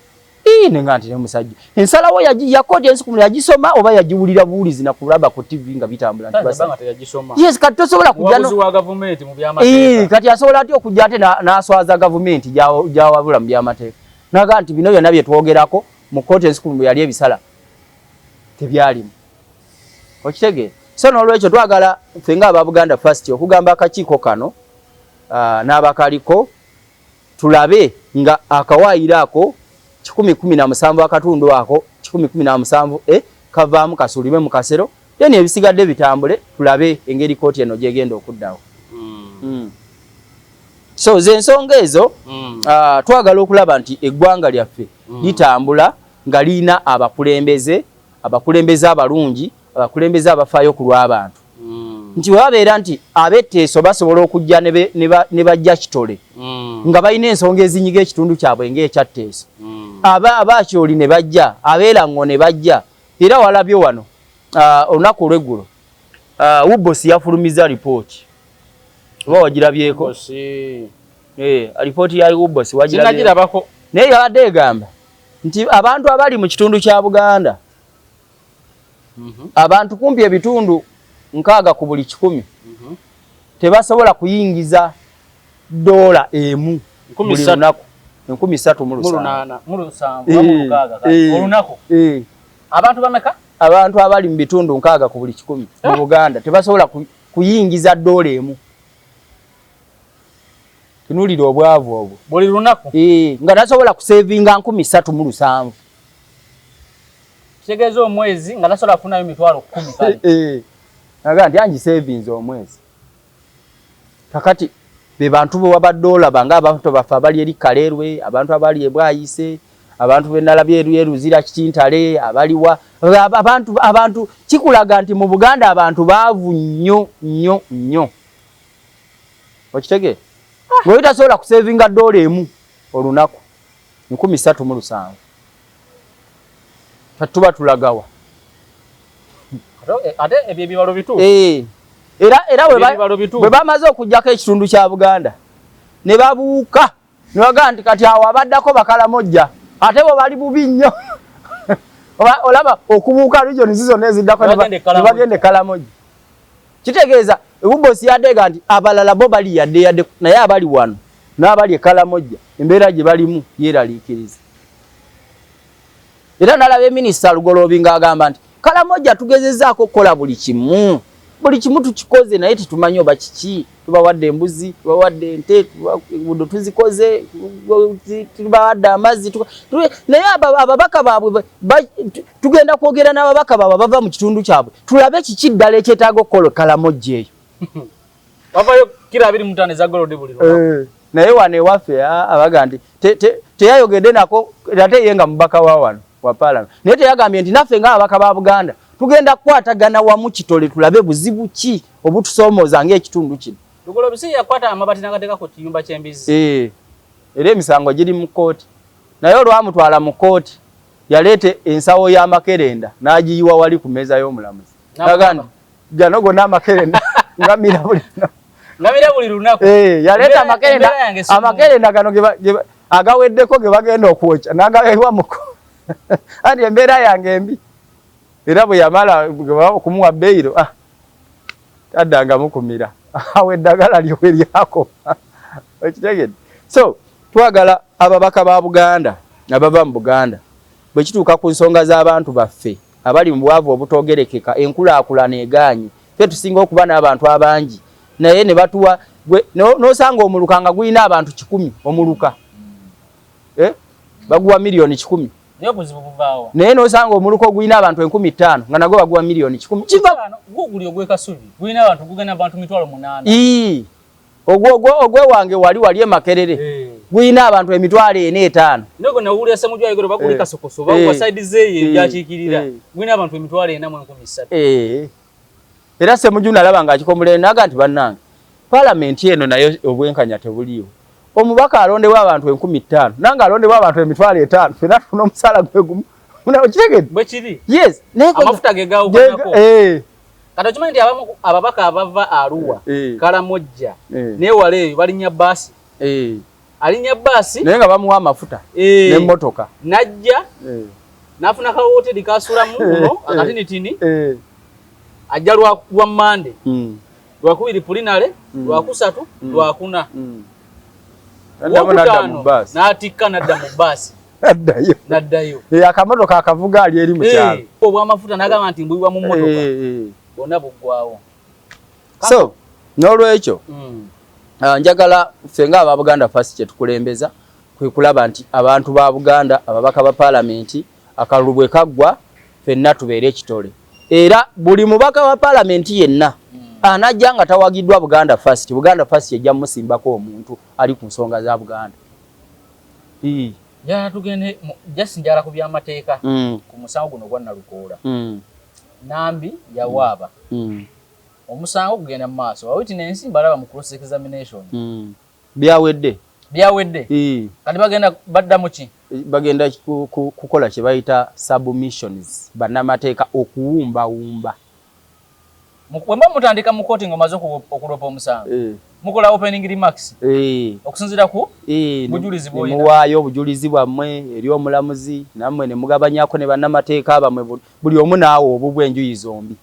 Ii, nenga nti ne musajja ensalawo ya kooti ensukulumu yagisoma oba yagiwulira buwulizi na kulaba ku TV nga bitambula nti basa. Teyagishoma. Yes, kati tosobola kujja no wa gavumenti mu by'amateeka. Ii, kati asobola atya okujja ate n'aswaza gavumenti gy'awabula mu by'amateeka. Naga nti bino byonna bye twogerako mu kooti ensukulumu yali ebisala tebyalimu. Okitegeera? So n'olwekyo twagala ffe nga aba Buganda First okugamba akakiiko kano n'abakaliko tulabe nga akawaayiro ako 117 akatundu ako 117 kavaamu kasulibwe mu kasero, then ebisigadde bitambule tulabe engeri kooti eno gy'egenda okuddawo. So ze ensonga ezo, twagala okulaba nti eggwanga lyaffe litambula nga lirina abakulembeze, abakulembeze abalungi, abakulembeze abafaayo ku lw'abantu. Nti bwe babeera nti ab'etteeso basobola okujja ne bajja kitole nga balina ensonga ezinyiga ekitundu kyabwe ng'ekyatteeso. Abakyoli ne bajja, abeerango ne bajja. Era walabye wano olunaku olw'eggulo Ubosi yafulumiza ripooti. Oba wagirabyeko? Ripooti ya Ubosi wagirabyeko. Naye yabadde egamba nti abantu abali mu kitundu kya Buganda, abantu kumpi ebitundu 60 ku buli 100 tebasobola kuyingiza dola emu buli lunaku 3,700 olunaku. Abantu bameka? Abantu abali mu bitundu 60 ku buli 100 mu Buganda tebasobola kuyingiza dola emu. Tunulira obwavu obwo buli lunaku, nga tasobola kusevinga 3,700. Kitegeeza omwezi nga tasobola kufunayo 10,000 kale. Naga nti angisevinze omwezi. Kakati be bantu be wabadde olaba ng'abantu baffe abali eri Kalerwe, abantu abali e Bwayise, abantu be nalabye e Luzira Kitintale, abaliwa abantu kikulaga nti mu Buganda abantu baavu nnyo nnyo nnyo. Okitegeera? Ng'oli tasobola kusevinga dola emu olunaku 3,700. Tuba tulagawa. Ate ebyo ebibalo bituufu. Era bwe bamaze okuggyako ekitundu kya Buganda ne babuuka ne bagamba nti kati awo abaddako Bakalamojja ate bo bali bubi nnyo. Olaba okubuuka regions zonna eziddako ne bagenda e Kalamojja. Kitegeeza Ubosi yadega nti abalala bo bali yadde yadde, naye abali wano n'abali e Kalamojja embeera gye balimu yeeraliikiriza. Era nalaba minisita Lugoloobi ng'agamba nti Kalamojja tugezezzaako okukola buli kimu, buli kimu tukikoze naye tetumanyi oba kiki. Tubawadde embuzi, tubawadde ente, buddo tuzikoze, tubawadde amazzi, naye ababaka baabwe tugenda kwogera n'ababaka baabwe abava mu kitundu kyabwe tulabe kiki ddala ekyetaaga okukola Kalamojja eyo. Wavayo kiro 25 eza gold buli lunaku. Naye wano ewaffe abaga nti teyayogedde nako ate ye nga mubaka wa wano wa parliament, naye teyagambye nti naffe ng'ababaka ba Buganda tugenda kukwatagana wamu kitole tulabe buzibu ki obutusoomooza ng'ekitundu kino. Lugoloobi si yakwata amabati n'agateeka ku kiyumba ky'embizzi. Era emisango giri mu kkooti, naye olwamutwala mu kkooti yaleeta ensawo y'amakerenda n'agiyiwa wali ku mmeeza y'omulamuzi. N'agamba nti gano gonna amakerenda ngamira buli lunaku. Ngamira buli lunaku. Yaleeta amakerenda gano agaweddeko ge bagenda okwokya n'agaweebwa mu kkooti. Anti embeera yange embi. Era bwe yamala okumuwa beyiro taddangamu mukumira awo eddagala lye we lyakoma. Okitegedde? So twagala ababaka ba Buganda abava mu Buganda bwe kituuka ku nsonga z'abantu baffe abali mu bwavu obutogerekeka, enkulaakulana egaanye, ffe tusinga okuba n'abantu abangi naye ne batuwa n'osanga omuluka nga gulina abantu 100 omuluka baguwa 1,000,000. Naye n'osanga omuluka ogulina abantu 5,000 nga nagwo baguwa 1,000,000. Kiva guguli ogw'e Kasubi gulina abantu gugenda abantu 800,000. Ogwewange wali e Makerere gulina abantu 4,000-5,000. Nego nawulira Ssemujju ayogera baguli Kasokoso baguwa side zeeyo ebyakiikirira gulina abantu 4,300. Era Ssemujju nalaba ng'akikomulere naga nti bannange palamenti eno nayo obwenkanya tebuliiwo. Omubaka alondebwa abantu 5,000 nange alondebwa abantu 5,000 fena tufuna omusaala gwe gumu. Okitegedde? Bwe kiri. Yes. Amafuta ge gaawukanako. Kati okimanyi nti abamu ababaka abava Arua, Kalamojja, n'ewala eyo balinnya bbaasi. Alinnya bbaasi naye nga bamuwa amafuta n'emmotoka. N'ajja n'afuna ka wooteri k'asulamu kuno akatinitini. Ajja lwa Mmande, Lwakubiri plenary, Lwakusatu, Lwakuna. Lwokutaano n'atikka n'adda mu bbaasi. Naddayo. Naddayo. Akamotoka akavuga ali eri mu kyalo. Obw'amafuta n'agamba nti mbuyiwa mu mmotoka. Bwonna buggwawo. So n'olwekyo njagala ffe ng'aba Buganda First kye tukulembeza kwe kulaba nti abantu ba Buganda ababaka ba paalamenti akalulu bwe kaggwa ffenna tubeere ekitole. Era buli mubaka wa paalamenti yenna anajja nga tawagiddwa Buganda First, Buganda First ejja mmusimbako omuntu ali ku nsonga za Buganda. Njagala tugende just njagala ku byamateeka ku musango guno ogwa Nalukoola. Nambi yawaaba. Omusango gugenda mu maaso. Ba witness mbalaba mu cross examination. Byawedde. Byawedde. Kati bagenda badda mu ki? Bagenda kukola kye bayita submissions, bannamateeka okuwumbawumba. Bwe muba mutandika mu kooti ng'omaze okulopa omusango, mukola opening remarks okusinziira ku bujulizi bw'olina. Muwaayo obujulizi bwammwe eri omulamuzi, nammwe ne mugabanyako ne bannamateeka bammwe, buli omu naawe obubwe enjuyi zombi.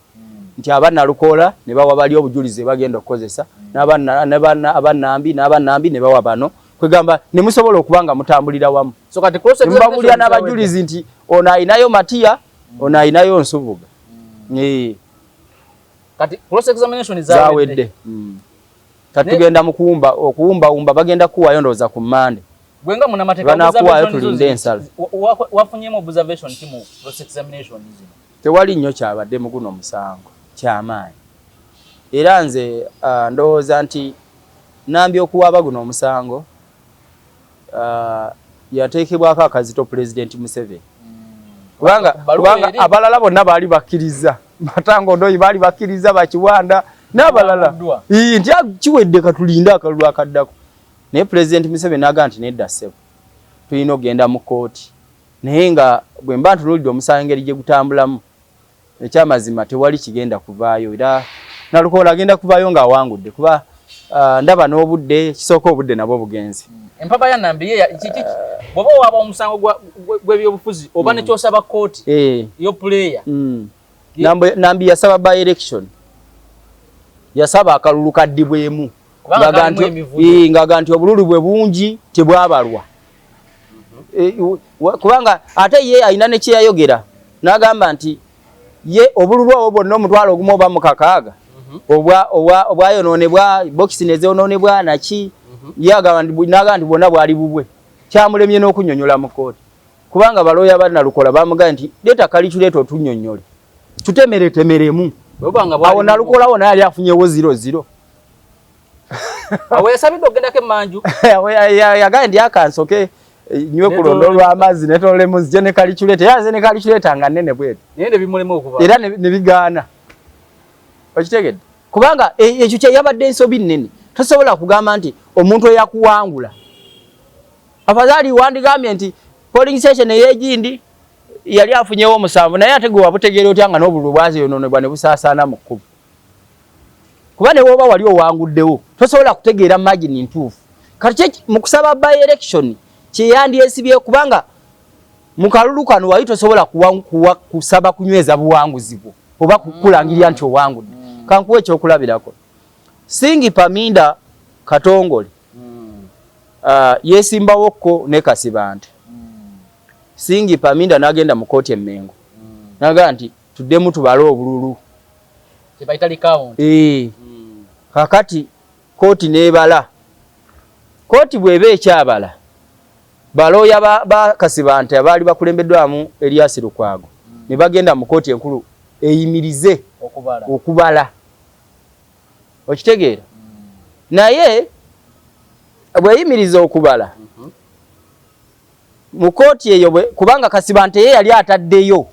Nti aba Nalukoola ne bawa bali obujulizi bagenda okukozesa, n'aba Nambi ne bawa bano, kwegamba ne musobola okuba nga mutambulira wamu. So kati cross Mubabulira n'abajulizi nti ono ayinayo Matiya, ono ayinayo Nsubuga. Kati cross examination zawedde. Kati tugenda mu kuwumba, okuwumbawumba bagenda kuwaayo ndowooza ku Mmande. Gwe nga munnamateeka, Banaakuwaayo tulinde ensala. Wafunyemu observation ki mu cross examination zino? Tewali nnyo kyabadde mu guno musango kyamaanyi, era nze ndowooza nti Nambi okuwaaba guno omusango yateekebwako akazito Pulezidenti Museveni, kubanga abalala bonna baali bakkiriza, Matango Ndoyi baali bakkiriza, Bakiwanda n'abalala nti kiwedde katulinde akalulu akaddako, naye Pulezidenti Museveni n'agamba nti nedda ssebo, tulina okugenda mu kkooti. Naye nga bwe mba ntunuulidde omusango engeri gye gutambulamu, ekyamazima tewali kigenda kuvaayo, era Nalukoola agenda kuvaayo ng'awangudde, kuba ndaba n'obudde kisooka obudde nabwo bugenze. Empaba ya Nambi ye kiki bw'oba owaaba omusango gw'ebyobufuzi oba ne ky'osaba kkooti yo player? Nambi yasaba by election, yasaba akalulu kaddibwemu ng'aga nti obululu bwe bungi tebwabalwa, kubanga ate ye alina ne kyeyayogera n'agamba nti ye obululu obwo bwonna 10,000 oba 60 obwayonoonebwa, bokisi nezonoonebwa naki, ye agamba nti bwonna bwali bubwe. Kyamulemye n'okunnyonnyola mu kkooti, kubanga balooya ba Nalukola bamugambye nti leeta calculator otunnyonnyole tutemeretemeremu. Awo Nalukola wo naye yali afunyewo 00. Awo yasabidde okugendako emmanju. Yagambye nti akansoke nywe ku lundo lw'amazzi netololemu nzije ne calculator, era nze ne calculator nga nnene bweti, naye ne bimulema okuba era ne bigaana. Okitegedde? Kubanga ekyo kye yabadde ensobi nnene. Tosobola kugamba nti omuntu eyakuwangula, afadhali wandigambye nti polling station ey'egindi yali afunyewo 7, naye ate gwe wabutegeera otya nga n'obululu bwaziyonoonebwa ne busaasaana mu kkubo? Kuba ne bw'oba wali owanguddewo tosobola kutegeera margin ntuufu. Kati mu kusaba by election kyeyandyesibye, kubanga mu kalulu kano wali tosobola kusaba kunyweza buwanguzi bwo oba kulangirira nti owangudde. Kankuwa ekyokulabirako, Singi Paminda Katongole yeesimbawokko ne Kasibante. Singi Paminda n'agenda mu kkooti e Mmengo n'agamba nti tuddemu tubale obululu. Kakati kkooti n'ebala. Kkooti bw'eba ekyabala, balooya ba Kasibante abaali bakulembeddwamu Erias Lukwago ne bagenda mu kkooti enkulu eyimirize okubala. Okitegeera? Naye bw'eyimiriza okubala mu kkooti eyo, kubanga Kasibante ye yali ataddeyo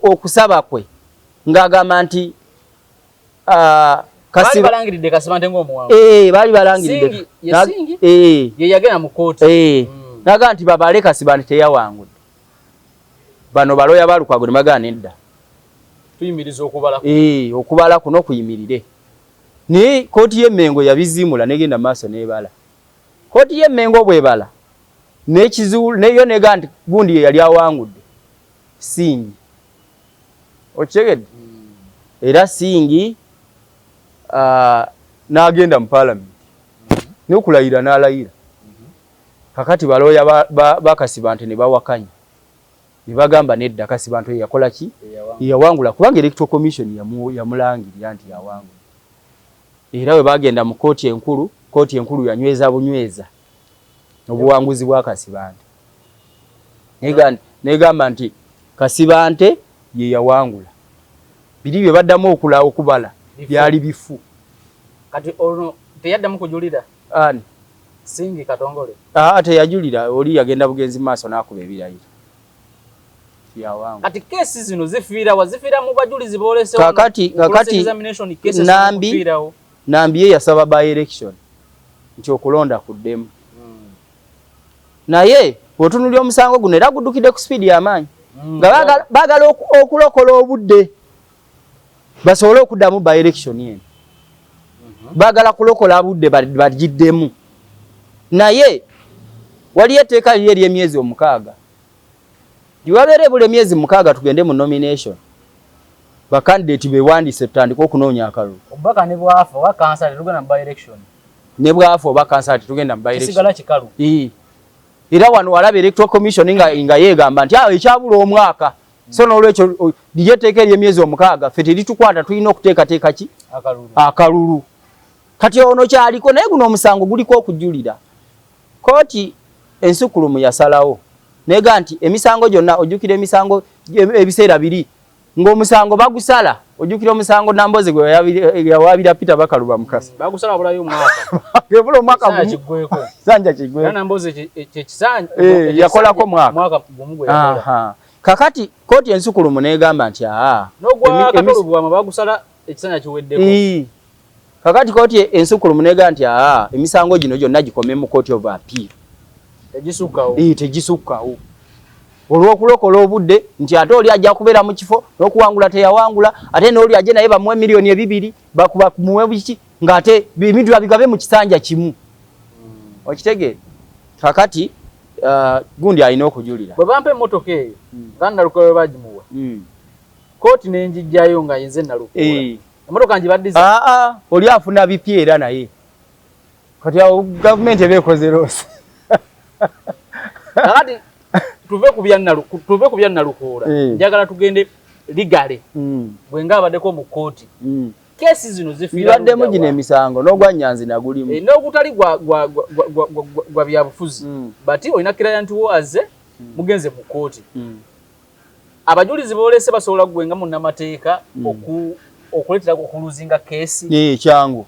okusaba kwe ng'agamba nti baali balangiridde Kasibante ng'omuwanguzi. Baali balangiridde. Ye yagenda mu kkooti n'agamba nti babale Kasibante teyawangudde. Bano balooya ba Lukwago ne bagamba nedda, tuyimiriza okubala, okubala kuno kuyimirire. Naye kkooti y'e Mmengo yabiziimula n'egenda maaso n'ebala. Kkooti y'e Mmengo bw'ebala neyo negamba nti gundi ye yali awangudde Singi. Okitegedde? Era Singi n'agenda mu paalamenti n'okulayira n'alayira. Kakati balooya ba Kasibante ne bawakanya ne bagamba nedda, Kasibante oyo yakola ki? Yawangula, kubanga Electoral Commission yamulangirira nti yawangula. Era bwe bagenda mu kkooti enkulu, kkooti enkulu yanyweza bunyweza obuwanguzi bwa Kasibante, negamba nti Kasibante ye yawangula, biri bye baddamu okubala byali bifu. Kati ono teyaddamu kujulira? Ani? Singi Katongole. Teyajulira, oli yagenda bugenzi maaso n'akuba ebirayiro. Kati kesi zino zifiira wa? Zifiira mu bajulizi boolese? Kakati Nambi ye yasaba by election nti okulonda kuddemu. Naye bw'otunuulira omusango guno era guddukidde ku sipiidi y'amaanyi, nga baagala okulokola obudde basobole okuddamu by election eno. Baagala kulokola budde bagiddemu, naye waliyo etteeka liri ery'emyezi 6, nti wabeera ebula emyezi 6 tugende mu nomination. Bakandidate bewandiise, tutandike okunoonya akalulu. Omubaka ne bwafa oba kansala, tetugenda mu by election. Ne bwafa oba kansala, tetugenda mu by election. Kisigala kikalu. Era wano walaba Electoral Commission nga yeegamba nti awo ekyabula omwaka, so n'olwekyo liri etteeka ery'emyezi 6 ffe teritukwata, tulina okuteekateeka ki? Akalulu. Akalulu. Kati ono kyaliko, naye guno omusango guliko okujulira. Kooti ensukulumu yasalawo nega nti emisango gyonna, ojjukira emisango ebiseera biri ng'omusango bagusala, ojjukira omusango Namboze gwe yawaabira Peter Bakaluba Mukasa? Bagusala wabulayo omwaka. Gebula omwaka Kisanja gumu. Kiggweko. Kisanja kiggweko. Era Namboze kyekisanja Yakolako mwaka. Mwaka gumu gwe yakola. Aha. Kakati kooti ensukulumu negamba nti aa N'ogwa Kato Lubwama bagusala ekisanja kiweddeko. Kakati kooti ensukulumu negamba nti aa, emisango gino gyonna gikome mu Court of Appeal. Tegisukkawo. Tegisukkawo olw'okulokola obudde, nti ate oli ajja kubeera mu kifo n'okuwangula teyawangula, ate n'oli ajje naye bamuwe 2 miliyoni bakuba muwe biki, ng'ate ebintu babigabe mu kisanja kimu. Okitegeera? Kakati gundi alina okujulira. Bwe bampa emmotoka eyo nga Nalukoola bwe bagimuwa, kooti nenjijjayo nga yenze Nalukoola, emmotoka ngibaddiza? Aa, oli afuna bipya era naye kati awo gavumenti eba ekoze loss. Kakati tuve ku bya Nalukoola. Njagala tugende legally. Bwe nga abaddeko mu kooti, keesi zino zifiira Bibaddemu ludda gino wa? emisango n'ogwa Nyanzi nagulimu. N'ogutali gwa byabufuzi, but olina client wo azze, mugenze mu kooti, abajulizi boolese basobola gwe nga munnamateeka okuleetera okulosinga keesi? Kyangu,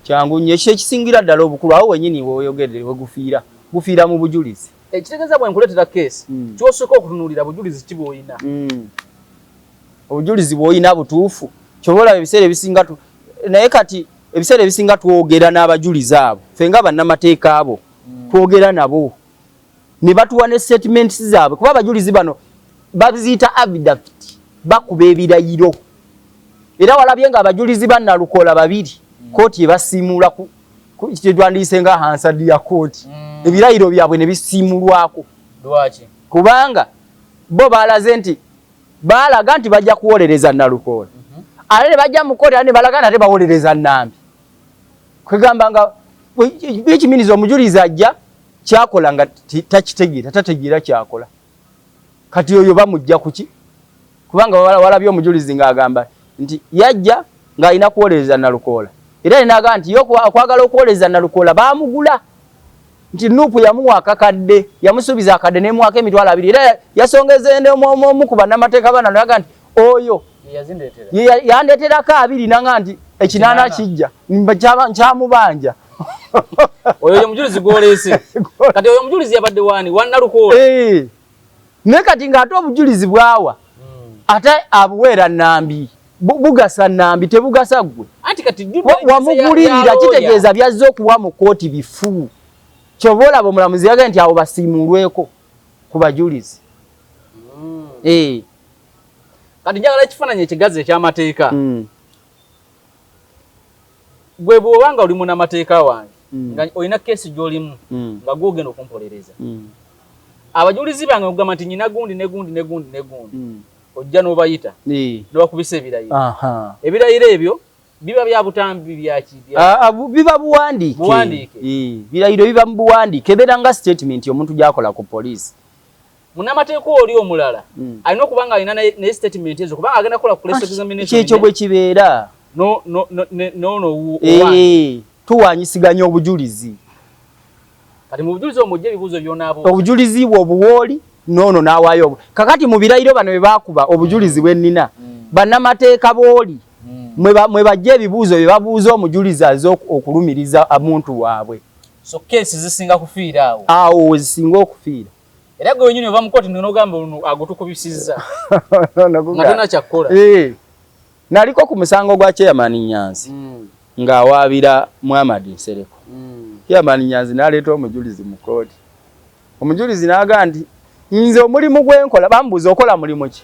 kyangu nnyo. Ekyo ekisingira ddala obukulu awo wenyini weoyogedde wegufiira, gufiira mu bujulizi. Ekitegeeza bwe nkuleetera keesi, kyosooka okutunuulira bujulizi ki bw'olina. Obujulizi bw'olina butuufu, kyoba olaba ebiseera ebisinga naye kati ebiseera ebisinga twogera n'abajulizi abo, ffe nga bannamateeka abo twogera nabo ne batuwa ne statements zaabwe, kuba abajulizi bano baziyita affidavit, bakuba ebirayiro. Era walabye nga abajulizi ba Nalukoola babiri kooti ebasiimuula ku kyetwandiise nga Hansard ya kooti, ebirayiro byabwe ne bisiimulwako. Lwaki? Kubanga bo balaze nti balaga nti bajja kuwolereza Nalukoola, ate ne bajja mu kooti ate ne balaga nti ate bawolereza Nambi. Kwegamba nga ekiminiza omujulizi ajja kyakola nga takitegeera, tategeera kyakola. Kati oyo bamujja kuki? Kubanga walabye omujulizi ng'agamba nti yajja ng'alina kuwolereza Nalukoola, era nenagamba nti ye okwagala okuwolereza Nalukoola baamugula, nti NUP yamuwa akakadde, yamusuubiza akadde nemuwako 20,000. Era yasongeza omu ku bannamateeka bana naga nti oyo Ye yazindeetera. Ye yandeeterako 20, nanga nti 80 80. Kijja nkyamubanja. Oyo ye mujulizi gw'oleese. Kati oyo omujulizi yabadde waani wa Nalukoola? Naye kati ng'ate obujulizi bwawa ate abuweera Nambi, bugasa Nambi, tebugasa ggwe. Anti kati Wamugulirira, kitegeeza byazze okuwa mu kooti bifu. Kyova olaba omulamuzi yagambye nti abo basiimulweko ku bajulizi. Kati njagala ekifaananyi ekigazi eky'amateeka. Gwe bw'oba nga oli munnamateeka wange, nga olina keesi gy'olimu, nga gw'ogenda okumpolereza, abajulizi bange okugamba nti nyina gundi ne gundi ne gundi ne gundi, ojja n'obayita n'obakubisa ebirayiro. Ebirayiro ebyo biba bya butambi byaki? Ah, ah, biba buwandiike. Buwandiike. Birayiro biba mu buwandiike, ebeera nga statement omuntu gy'akola ku poliisi. Munnamateeka oli omulala alina okuba nga alina naye statement ezo, kubanga agenda kukola cross examination. Kyekyo bwe kibeera. No no no no no owange. Tuwanyisiganya obujulizi. Kati mu bujulizi omwo ojja ebibuuzo by'onaabuuza. Obujulizi bwe obuwooli noono n'awaayo kakati mu birayiro bano bye baakuba, obujulizi bwe nnina, bannamateeka booli mwe bajja ebibuuzo bye babuuza omujulizi aze okulumiriza omuntu waabwe. So keesi zisinga kufiira awo? Awo we zisinga okufiira. Era gwe wenyini ova mu kooti n'ogamba ono agutukubisizza nga tolina kyakkola. Naliko ku musango gwa Chairman Nyanzi ng'awaabira Muhammad Nsereko. Chairman Nyanzi n'aleeta omujulizi mu kooti. Omujulizi n'agamba nti nze omulimu gwe nkola, bamubuuza okola mulimu ki?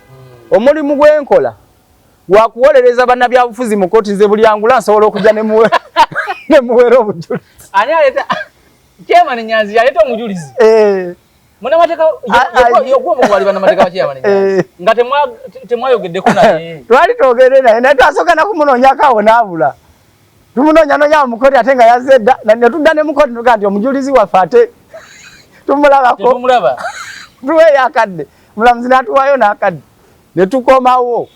Omulimu gwe nkola gwa kuwolereza bannabyabufuzi mu kooti, nze buli angula nsobola okujja ne muweera obujulizi. Ani aleeta? Chairman Nyanzi yaleeta omujulizi? Eh. Munamateeka yogwomu wali bannamateeka ba chairman nga temwayogeddeko naye. Twali twogere naye, naye twasooka nakumunoonyako awo n'abula. Tumunoonya noonya mu kooti ate nga yazze dda, ne tudda ne mu kooti tugaa nti omujulizi waffe ate tumulabako. Tetumulaba. Tuweeyo akadde, omulamuzi n'atuwaayo n'akadde ne tukomawo.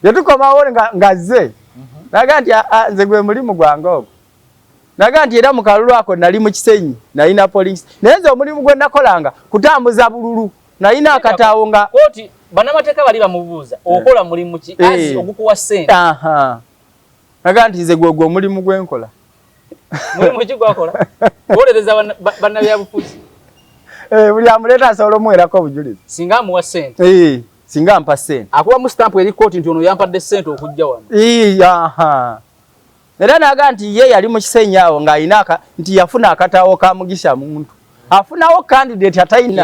Ne tukomawo ng'azze naga nti nze gwe mulimu gwange ogwo. Naga nti era mu kalulu ako nali mu Kisenyi, nalina polling, naye nze omulimu gwe nakolanga kutambuza bululu, nalina akataawo nga kooti bannamateeka bali bamubuuza okola mulimu ki azi ogukuwa ssente. Naga nti nze gwe omulimu gwe nkola. Mulimu ki gwakola? Kuwolereza bannabyabufuzi. Buli amuleeta asobola omuwerako obujulizi. Singa amuwa ssente. Singa ampa ssente. Akubamu stamp eri kooti nti ono yampadde ssente okujja wano. Era naga nti ye yali mu Kisenyi awo ng'alina nti yafuna akataawo ka Mugisha Muntu. Afunawo candidate atalina.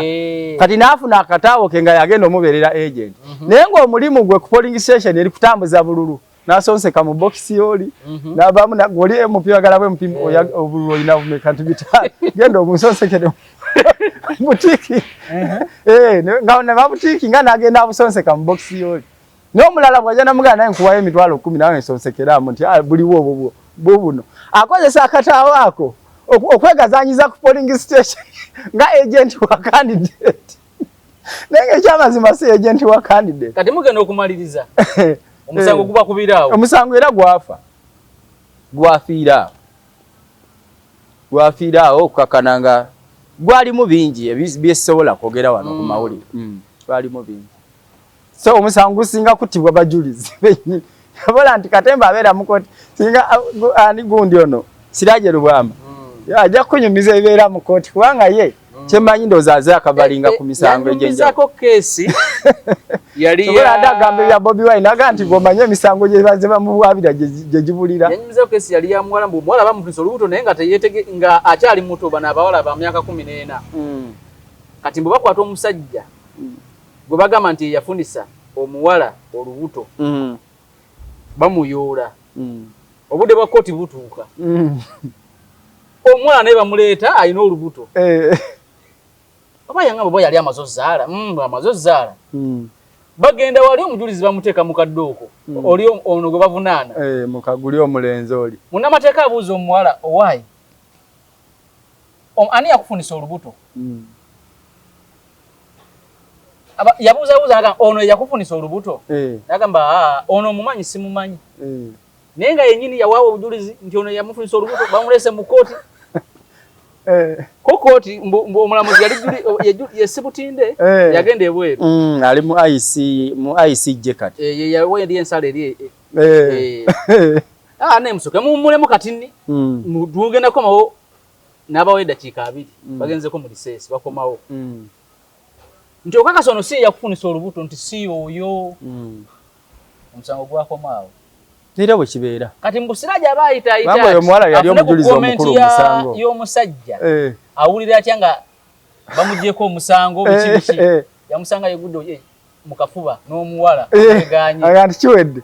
Kati n'afuna akataawo ke nga yagenda omubeerera agent. Naye ng'omulimu gwe ku polling station eri kutambuza bululu. N'asonseka mu box oli. N'avaamu oli MP oyagala bwe MP obululu olina bumeka nti 500. Genda omusonsekere butiki. Nga ne babutiki nga n'agenda abusonseka mu box oli. N'omulala bw'ajja namugamba naye nkuwayo 10,000 nawe nsonsekeramu nti buliwo obwo buno. Akozesa akataawo ako okwegazanyiza ku polling station nga agent wa candidate. Naye ng'ekyamazima si agent wa candidate. Kati mugenda okumaliriza. Omusango guba kubiraawo. Omusango era gwafa. Gwafiira awo. Gwafiira awo okukakana nga gwalimu bingi byesobola kwogera wano ku mawulire. Gwalimu bingi. So omusango gusinga kuttibwa bajulizi bennyini. Yabola nti Katemba abeera mu kooti singa ani gundi ono Siraje Lubwama. Ajja kunyumiza ebibeera mu kooti kubanga ye kyemmanyi ndowooza aze akavalinga ku misango egy'enjawulo. Keesi yali ya agamba ebya Bobi Wine aga nti bw'omanye emisango gye bazze bamuwaabira gye gibulira. Yanyumizaako keesi yali ya muwala, mbu omuwala bamufunisa olubuto naye nga teyeetege nga akyali muto, bano abawala ba myaka 14. Kati mbu bakwata omusajja gwe bagamba nti yafunisa omuwala olubuto, bamuyoola. Obudde bwa kooti butuuka. Omuwala naye bamuleeta alina olubuto. Oba yangamba oba yali amaze ozzaala, amaze ozzaala. Bagenda wali omujulizi bamuteeka mu kaddooko. Oli ono gwe bavunaana. Mukaguli omulenzi oli. Munnamateeka abuuza omuwala owaayi. Ani yakufunisa olubuto? Yabuuzabuuza agamba ono yakufunisa olubuto. N'agamba ono omumanyi simumanyi. Naye nga yennyini yawaawo obujulizi nti ono yamufunisa olubuto bamuleese mu kkooti. Ko kkooti mbu omulamuzi yali ye Sebutinde yagenda ebweru. Ali mu ICJ kati. Ye yawa eri ensala eri. Naye musooke muwummulemu kati nni. Tugenda kukomawo n'abawa eddakiika 2 bagenzeko mu liseesi bakomawo. Nti okakasa ono si ye yakufunisa olubuto nti si oyo. Omusango gwakomaawo. Era bwe kibeera. Kati mbu Siraje aba ayitaayita ati, omuwala yali omujulizi omukulu omusango y'omusajja. Awulira atya nga bamuggyeko omusango biki biki. Yamusanga yegudde mu kafuba n'omuwala amugaanye. Aga nti kiwedde.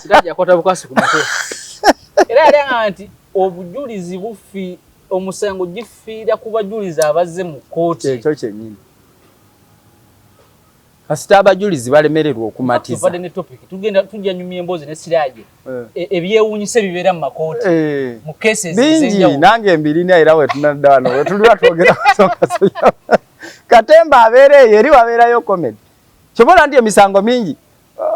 Siraje akwata bukwasi ku mutwe. Era yali agamba nti obujulizi bufi omusango gifiira ku bajulizi abazze mu kkooti. Ekyo kyennyini. Kasita abajulizi balemererwa okumatiza. Tuvadde ne topic tugenda tujja nyumya emboozi ne Siraje. Ebyewuunyisa ebibeera mu makooti. Mu cases ez'enjawulo. Bingi nange mbirina era we tunadda wano we tuliwa twogera ku nsonga. Katemba abeera eyo eri wabeerayo comedy. Kyobola nti emisango mingi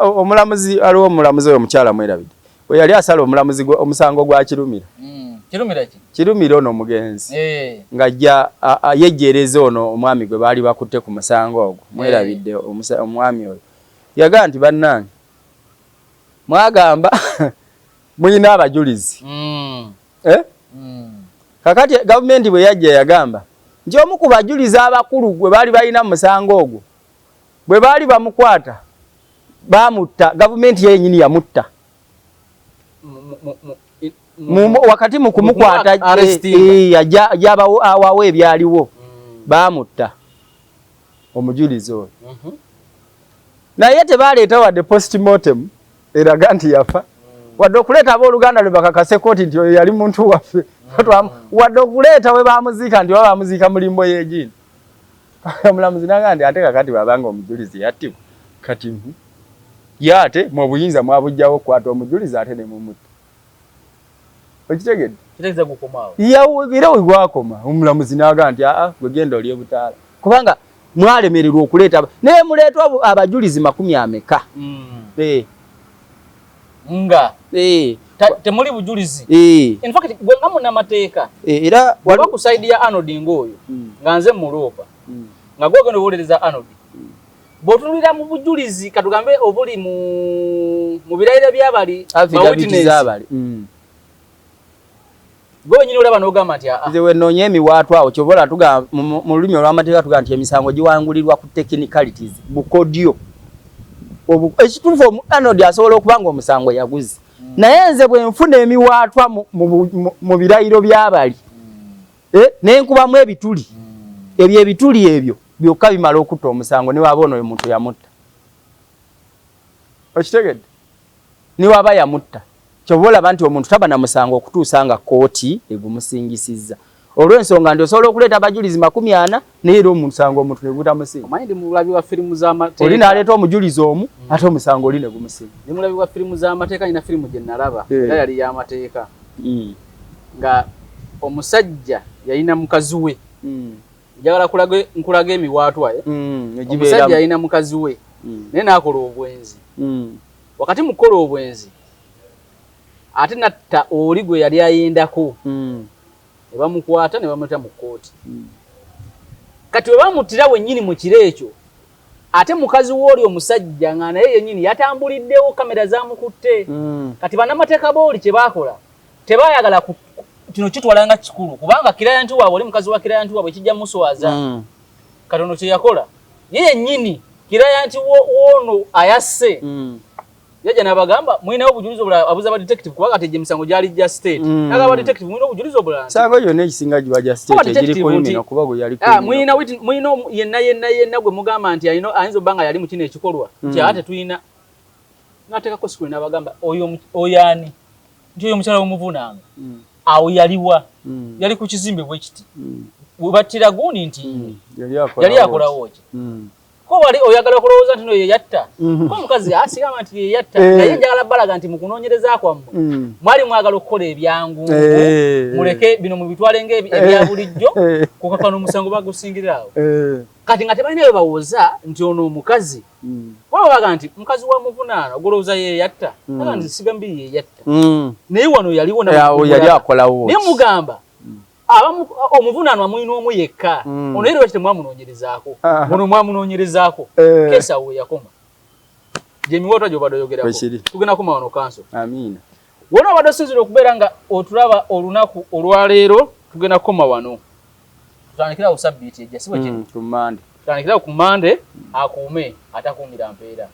omulamuzi aliwo omulamuzi oyo omukyala mwerabidde. We yali asala omulamuzi omusango gwa Kirumira. Kirumira ki? Kirumira ono omugenzi. Ng'ajja yejjeereza ono omwami gwe baali bakutte ku musango ogwo. Mwerabidde omwami oyo. Yagamba nti bannange mwagamba mulina abajulizi. Kakati gavumenti bwe yajja yagamba nti omu ku bajulizi abakulu gwe baali balina mu musango ogwo bwe baali bamukwata bamutta, gavumenti yennyini yamutta. Wakati mu kumukwata awawo ebyaliwo bamutta omujulizi oyo. Naye tebaleeta wadde postmortem eraga nti yafa, wadde okuleeta abooluganda lwe bakakase kooti nti oyo yali muntu waffe, wadde okuleeta we bamuziika nti oba bamuziika mu limbo y'egiini. Omulamuzi naga nti ate kakati bwabanga omujulizi yattibwa kati ye ate mu obuyinza mwabugjawo okukwata omujulizi ate ne mumutta. Okitegedde? Kitegeeza gukomaawo. Era we gwakoma omulamuzi n'agamba nti aa gwe genda olye butaala kubanga mwalemererwa okuleeta naye muleeta abajulizi makumi ameka. Eh. Nga eh. Temuli bujulizi. Eh. In fact gwe nga munnamateeka era waliwo ku side ya Arnold ng'oyo nga nze muloopa nga gwe ogenda obuuliriza Arnold bw'otunulira mu bujulizi katugambe obuli mu birayiro by'abali ba witness gwe wenyini olaba n'ogamba nti aa nze wenoonya emiwaatwa awo kyova olaba tugamba mu lulimi olw'amateeka tugamba nti emisango giwangulirwa ku technicalities bukodyo. Ekituufu Arnold asobola okuba nga omusango yaguzi naye nze bwe nfuna emiwaatwa mu birayiro by'abali nenkubamu ebituli ebyo ebituli ebyo byokka bimala okutta omusango newaba ono omuntu yamutta. Okitegedde? Newaba yamutta kyova olaba nti omuntu taba na musango okutuusa nga kkooti egumusingisizza olw'ensonga nti osobola okuleeta abajulizi 40 naye era omusango omuntu ne gutamusinga. Omanyi ndi mulabi wa firimu z'amateeka. Oli n'aleeta omujulizi omu ate omusango oli ne gumusinga. Ndi mulabi wa firimu z'amateeka, nina firimu gye nalaba era yali y'amateeka nga omusajja yalina mukazi we. Njagala nkulaga emiwaatwa omusajja yalina mukazi we naye n'akola obwenzi. Wakati mu kukola obwenzi ate natta oli gwe yali ayendako ne bamukwata ne bamuleeta mu kkooti. Kati we bamuttira wennyini mu kiro ekyo ate mukazi w'oli omusajja nga naye yennyini yatambuliddewo kamera zamukutte. Kati bannamateeka b'oli kye baakola tebaayagala kino kitwala nga kikulu kubanga client waabwe oli mukazi wa client waabwe kijja muswaza. Kati ono kye yakola ye yennyini client w'ono ayasse yajja n'abagamba mulinawo obujulizi obulala, abuuza ba detective kubanga ate gye emisango gyali gya state. N'agamba detective mulina obujulizi obulala. Misango gyonna egisinga giba gya state egiri criminal kuba gwe yali criminal. Mulina yenna yenna yenna gwe mugamba nti ayinza obba nga yali mu kino ekikolwa nti ate tulina n'ateekako screen n'abagamba oyo oyo ani nti oyo omukyala w'omuvunaano awo yaliwa yali ku kizimbe bwe kiti we battira gundi nti yali akolawo ki ko wali oyagala okulowooza nti no ye yatta ko omukazi asigamba nti ye yatta naye njagala balaga nti mu kunoonyereza kwammwe mwali mwagala okukola ebyangu muleke bino mubitwale nga ebya bulijjo kukakana omusango bagusingirira awo. Kati nga tebalina bwe bawoza nti ono omukazi waba baga nti mukazi wa muvunaano ogolowooza ye yatta aga nti siga mbiri ye yatta naye wano yaliwo yali akolawo naye mugamba omuvunaanwa mulina omu yekka ono era lwaki temwamunoonyerezaako ono mwamunoonyerezaako keesi awo we yakoma gyemiwaatwa gy'obadde oyogerako tugenda koma wano kanso. Amiina. Wona obadde osinzira okubeera nga otulaba olunaku olwaleero tugenda kukoma wano tutandikirawo sabbiiti ejja si bwe kiri? Ku Mmande. Tutandikirawo ku Mmande akuume atakuumira mpeera.